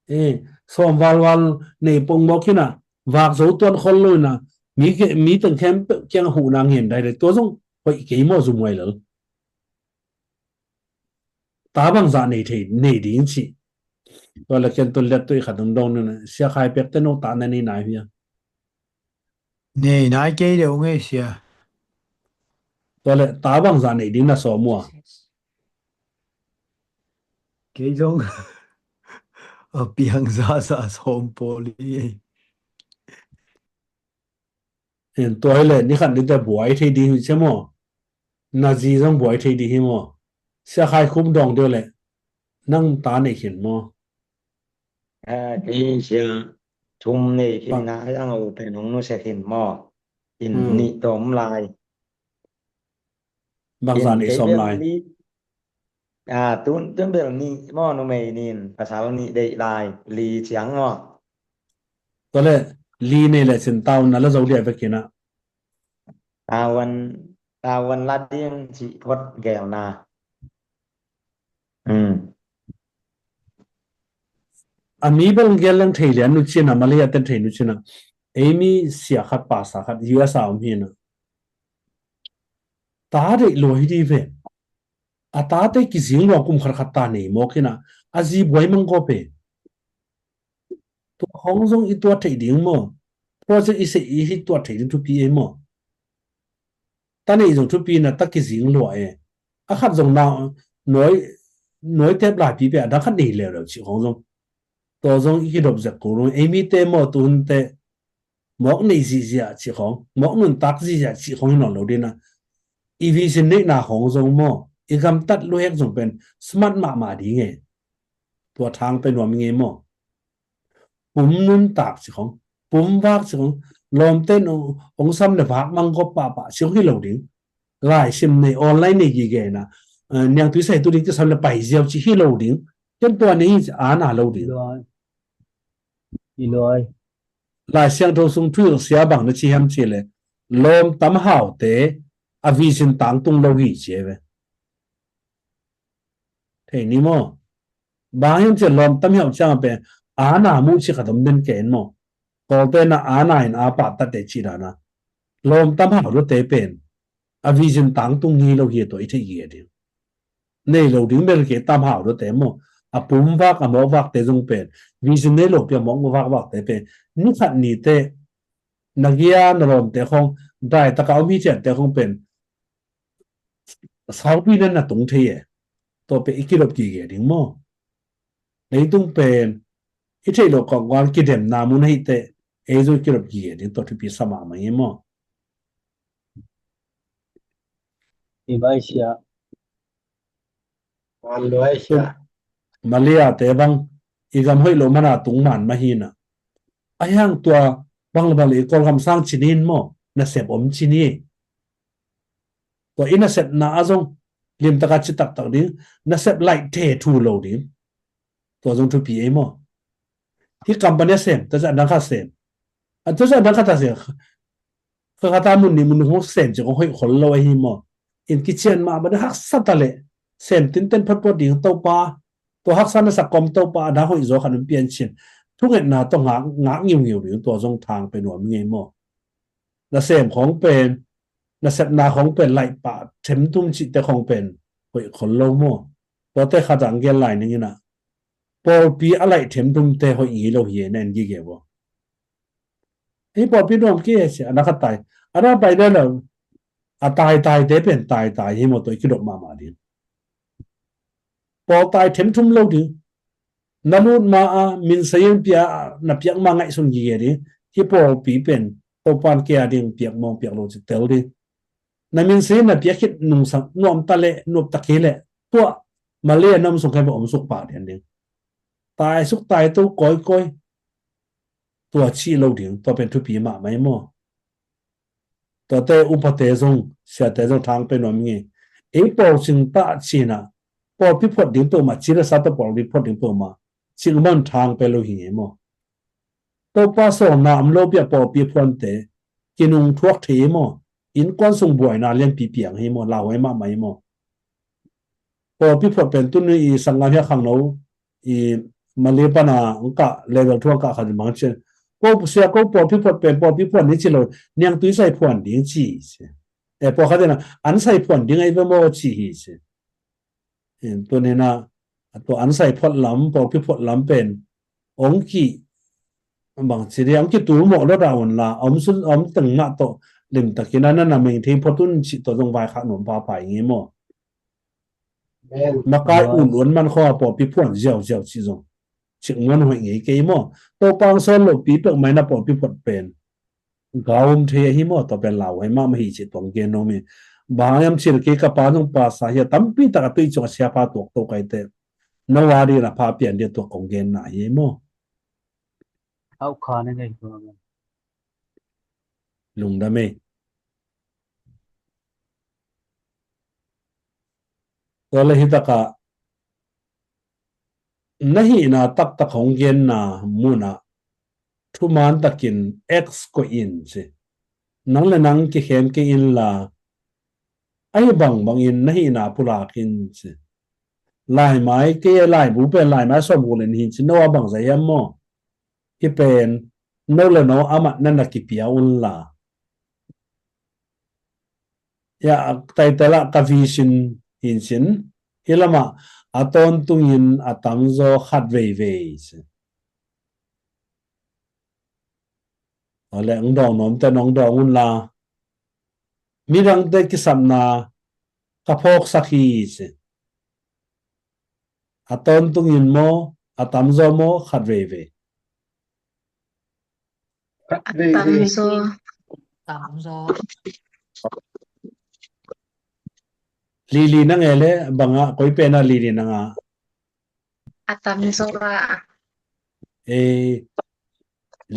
E, sawm valval nei pongmawk in a, vak zo tuan khol lo in a, mi ke, mi teng khempeuh kiang a huhna ngen dai le, tua zong hoih kei maw, zum huai lel. Ta bangzah nei thei, nei ding cih. Tua le kian tun let tu i khat dongdong ni na, Sia Khai Pek te no ta na nei nai hia? Nei nai kei deuh ngei sia. Tua le ta bangzah nei ding na sawm ua? Kei zong a piang zahzah sawm pawl hi. En, tua hi le ni khat ni te buai thei ding hi cia maw? Na zi zong buai thei ding hi maw? Sia Khai Khum dawng deuh le nang ta nei khin maw? A, kei sia thum nei khin na, a yang u pen hong nusia khin maw? In nih tawm lai. Bangzah nei sawm lai? A, tun, tun bel nih maw, numei nin pasal nih deih lai, li ciang maw? Tua le li nei le cin tavuan na la zo liah vekin a. Tavuan, tavuan la ding cih phot gelna. A mi bel gel leng thei lian nu cin a, Malay a ten thei nu cin a. Ei mi sia khat pasa khat U S A om hi na. Ta deih lua hi di ve. A tate kizing lua kum khat khat ta nei mawk hi na. A zi buai mang gawp e. Tua hong zong i tuat theih ding maw? Project i seh i hi tuat theih ding thupi e maw? Ta nei zong thupi na ta kizing lua e. A khat zong na nuai, nuai tep laipi pe a dang khat nei leuleu cih hong zong. Tua zong i kidop zek kul zong. Ei mite maw tu hun te mawk nei zihziah cih khawng, mawk nuntak zihziah cih khawng hi nawn lo ding a. I vision neihna khawng zong maw, i gamtat luhek zong pen smart mahmah ding e. Tua thang pen nuam i ngei maw? Pum nuntak cih khawng, pum vak cih khawng, lawmte in hong, hong sam le vak mang gawp pahpah cih khawng hi lo ding. Lai sim nei, online nei gige na, eh, niangtui sai tu ding kisam le pai ziau cih hi lo ding. Ken tua nei hi ci a na lo ding. I nuai. Lai Siangtho sung thuhilh sia bang na ci hiam cih le, lawm tam haute a vision tangtung lo hi ci e ve. Thei ni maw? Bang hiam cih lawm tam hiau ciang pen a na mu cih khat om den ken maw? Kawlte na a na in a pahtatte cih dan a. Lawm tam hau lute pen a vision tangtung ngei lo hi, tua i theih hi a ding. Nei lo ding bel kei tam hau lute maw? A pum vak, a mawk vakte zong pen vision nei lo pi a mawk vak vakte pen ni khat ni te na gia na lawmte khawng dai taka om hi ciatte khawng pen saupi nan na tung thei e. Tua pen i kidop gige ding maw? Leitung pen i theih loh kawngkawng kidemna mun ahih teh ei zong i kidop gige ding, tua thupi sa mahmah hi maw? I vai sia. Wan luai sia. Malaysia te bang i gam hoih lo mana tung man mah hi na. A hiang tua bang le bang le i Kawlgam sang cinin maw, nasep om cini. Tua i nasepna ah zong limtaka ci taktak ding, nasep laih the thu lo ding. Tua zong thupi ei maw? Hih company a sem, tua zah dang khat sem. A tua zah dang khat a sem. Kha khat a mun nih mun nih hong sem ci kong hoih khol lo ahi maw? In kician mah bang haksa ta leh sem tinten photphot ding Topa. Tua haksa na sak kawm Topa a dang hoih zaw khat hong pian cin. Thungetna tawh ngak, ngak ngiungiu ding, tua zong thang pe nuam ngei maw? Nasem khawng pen, nasepna khawng pen laih pah themthum cihte khawng pen hoih khol lo maw? Tuate khat ah gen lai ning in ah, pawlpi a laih themthumte hoih ngei lo hi e, na en gige ua. Hei pawlpi nuam kei e ci a, na khat tai, a na pai le lo, a taitaite pen taitai hi maw, tua i kidop mahmah ding. Pawl tai themthum lo ding. Na lut ma a min sayin pia, na piak ma ngaihsun gige ding. Hih pawlpi pen Topan kei a ding piak mawng piak lo ci tel ding. Na min sayin na piak khit nungsak nuam ta leh, nuam ta kei leh, tua Malay a na om sung kei bang om suk pah dian ding. Tai suk tai to kawikawi. Tua cih lo ding, tua pen thupi mahmah hi maw? Tuate upate zong, siate zong thang pe nuam hi ngei. Ei pawl cing tah cin ah, pawlpi phuat ding peuhmah, ci le sa tawh pawlpi phuat ding peuhmah cing man thang pe lo hi ngei maw? Topa sawlna om lo pi a pawlpi phuante kinung thuak thei hi maw? Innkuan sung buaina lianpi piang hi maw? Lauhuai mahmah hi maw? Pawlpi phuat pen tuni i sanggam hiah khangno i Malay pana ang kah level thu ang kah khat bang cian, ko sia ko pawlpi phuat pen pawlpi phuat ni ci lo, niangtui sai phuan ding ci hi ci. E, pawlkhat in ah an sai phuan ding ahi ve maw ci hi ci. Tuni in ah tua an sai phuat lam, pawlpi phuat lam pen ong ki bang ci ding, ong kitul mawh lo dah un la, om sun om teng mah tawh limtakin a na na mengthei phuat un cih tawh zong vaikhak nuam pahpah i ngei maw? Makai un un man khaw a pawlpi phuan ziauziau cih zong cik nuan hoih ngei kei maw? Topa ang sawl lopi pek mai na pawlpi phuat pen gaum thei ahi maw? Tua pen lauhuai mahmah hi cih tuang gen nuam hi. Bang hang hiam cih leh kei ka pa zong pasa hi a, tampi tak a tui cong a siapa tuak to kai teh, no a ding a pha pian ding a tuak kong genna hi maw? Au kha na nei tua. Lungdam ei. Tua le hi takah na hihna taktak hong genna munah thuman takin X koih in ci. Nang le nang kikhem kei inla, ahi bangbangin na hihna pulak in ci. Laimai kei e, laibu pen laimai sawmguk le nih hi ci, no a bangzah hiam maw? Hih pen no le no amah na na kipia unla. Hiah taitel ah ka vision hi in cin, hih lamah a tawntungin a tamzaw khat veivei ci. Awle, ong dawng nuamte nong dawng unla, midangte kisapna ka phawksak hi ci. A tawntungin maw, a tamzaw maw, khat veivei. Khat veivei. Tamzaw. Tamzaw. Lili na nge le bangah koi pen a Lili na nga? A tamzaw a. Eh,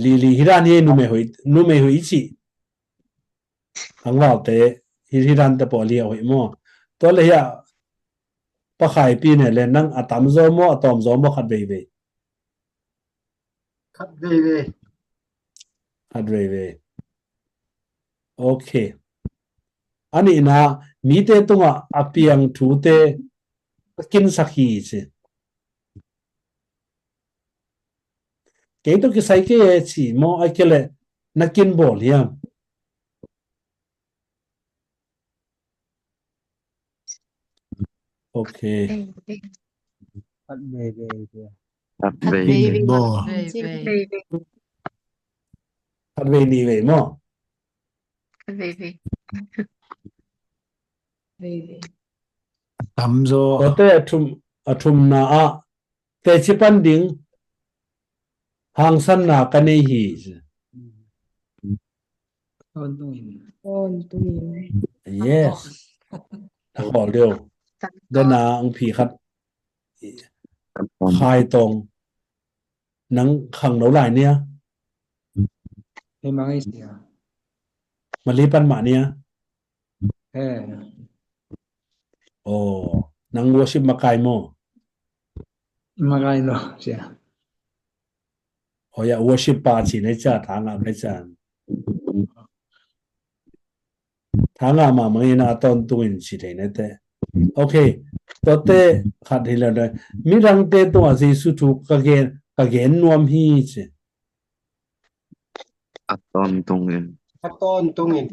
Lili hi dan hi, numei hoih, numei hoih i cih. Angvalte hi, hi dante pawh li a hoih maw? Tua le hiah pakhaipi ne le nang a tamzaw maw, a tawmzaw maw, khat veivei. Khat veivei. Khat veivei. Ok. A nihna, mite tungah a piang thute ka kinsak hi ci. Kei tawh kisai kei e ci maw, ai kei leh na kin bawl hiam? Ok. Khat veivei. Khat veivei. Khat veivei. Khat veivei. Khat vei, nih vei maw? Khat veivei. Veivei. Tamzaw. Tuate a thum, a thumna ah teci pan ding hangsanna ka nei hi. Tawntungin. Tawntungin. Yes. A khawl deuh. Dana ang phi khat. Khai tong. Nang khangno lai nia. Hei, mang ei sia. Mali pan mah nia. Eh. Oh, nang worship makai maw? Makai lo sia. Oh ya, worship pa ci nei cia, thanga kai cia. Thanga mahmah in a tawntungin ci thei nete. Ok. Tuate khat hi lo dai. Midangte tungah Jesu thu ka gen, ka gen nuam hi ci. A tawntungin. A tawntungin.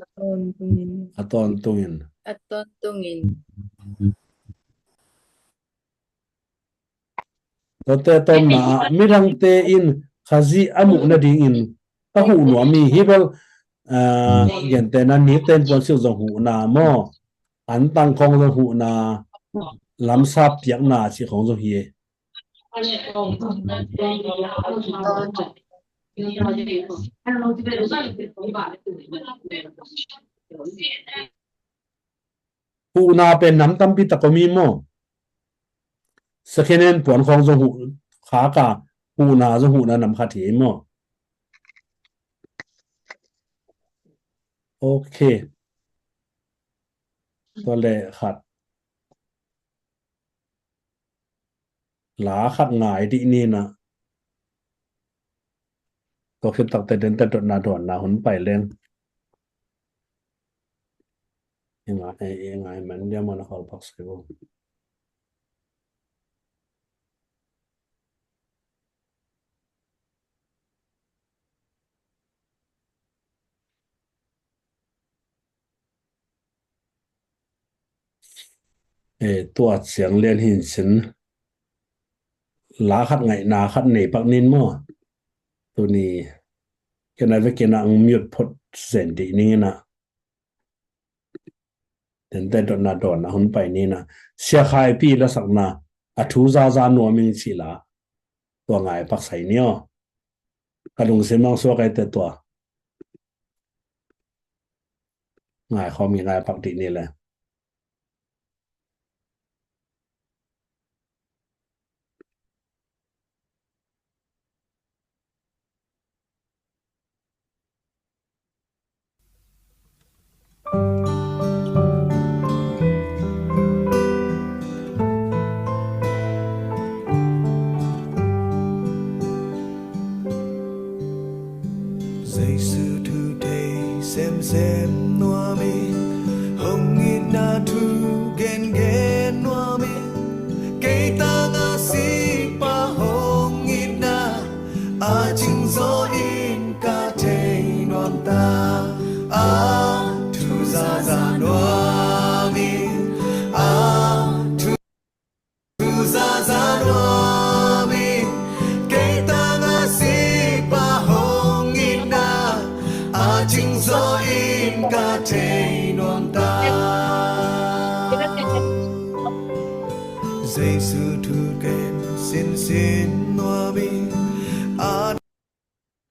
A tawntungin. A tawntungin. A tawntungin. Tuate tawmna ah midangte in Khazih a muh nadingin ka huh nuam hi. Hih bel, ah, gentehna nikten puansilh zong huhna maw, antang khawng zong huhna, lamsap piakna cih khawng zong hi. Huhna pen nam tampi tak om hi maw? Second hand puan khawng zong huh, khaka huhna zong huhna nam khat hi maw? Ok. Tua le khat. La khat ngai dih ni na. Tua khit takte dente dotna dawnna hun pai leng. I ngai, i ngai man dia man a khol pak sai bo. Eh, tua ciang lian hin sin la khat ngaihna khat nei pak nin maw? Tuni kena vekena ang miut phot zen dih ning ina. Tente dotna dawnna hun pai nina. Sia Khaipi lasakna a thu zaza nuam ing cih la. Tua ngai pak sai ni aw. Ka lungsim mang suak ai te tua. Ngai khawm i ngai pak dih ni le. Jesu thu thei semsem nuam ing, hong itna thu gengen nuam ing, kei tanga sipa hong itna a cingzaw in ka thei nuam ta. A thu zaza nuam ing, a thu zaza nuam ing, kei tanga sipa hong itna a cingzaw in ka thei nuam ta. Jesu thu ken sinsin nuam ing, a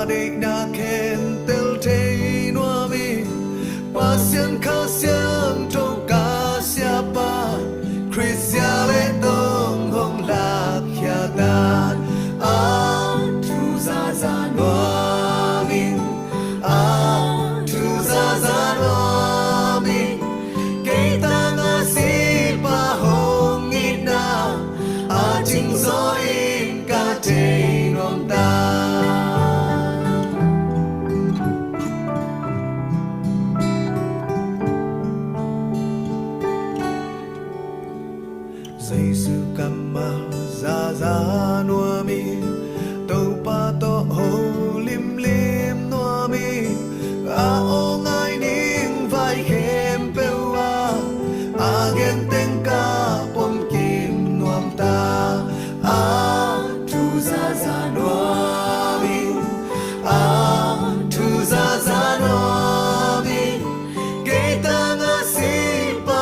deihna khentel thei nuam ing, Pasian Kha Siangtho ka siapa, Khristia le tong hong lakkhia ta. A thu zaza nuam ing, a thu zaza nuam ing, kei tanga sipa hong itna a cingzaw in ka thei nuam ta. Jesu kammal zaza nuam ing, Topa tawh ho limlim nuam ing, a aw ngai ning vai khempeuh ah a gen teng ka pom kim nuam ta. A thu zaza nuam ing, a thu zaza nuam ing, kei tanga sipa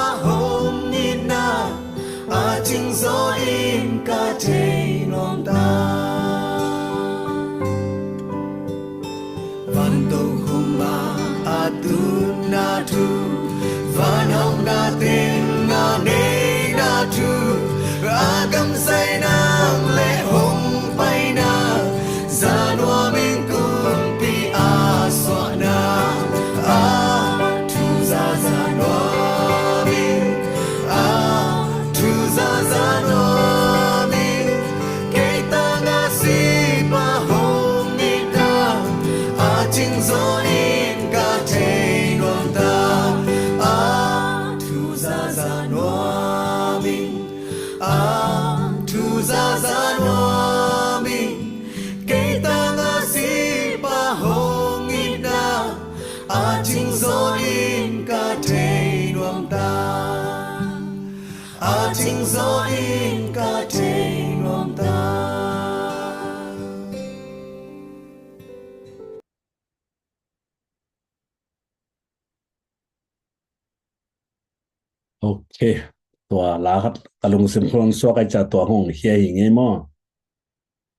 Zawh ding ka thei nuam ta. Ok. Tua la khat ka lungsim khol suak ai ca tua hong hia hi ngei maw?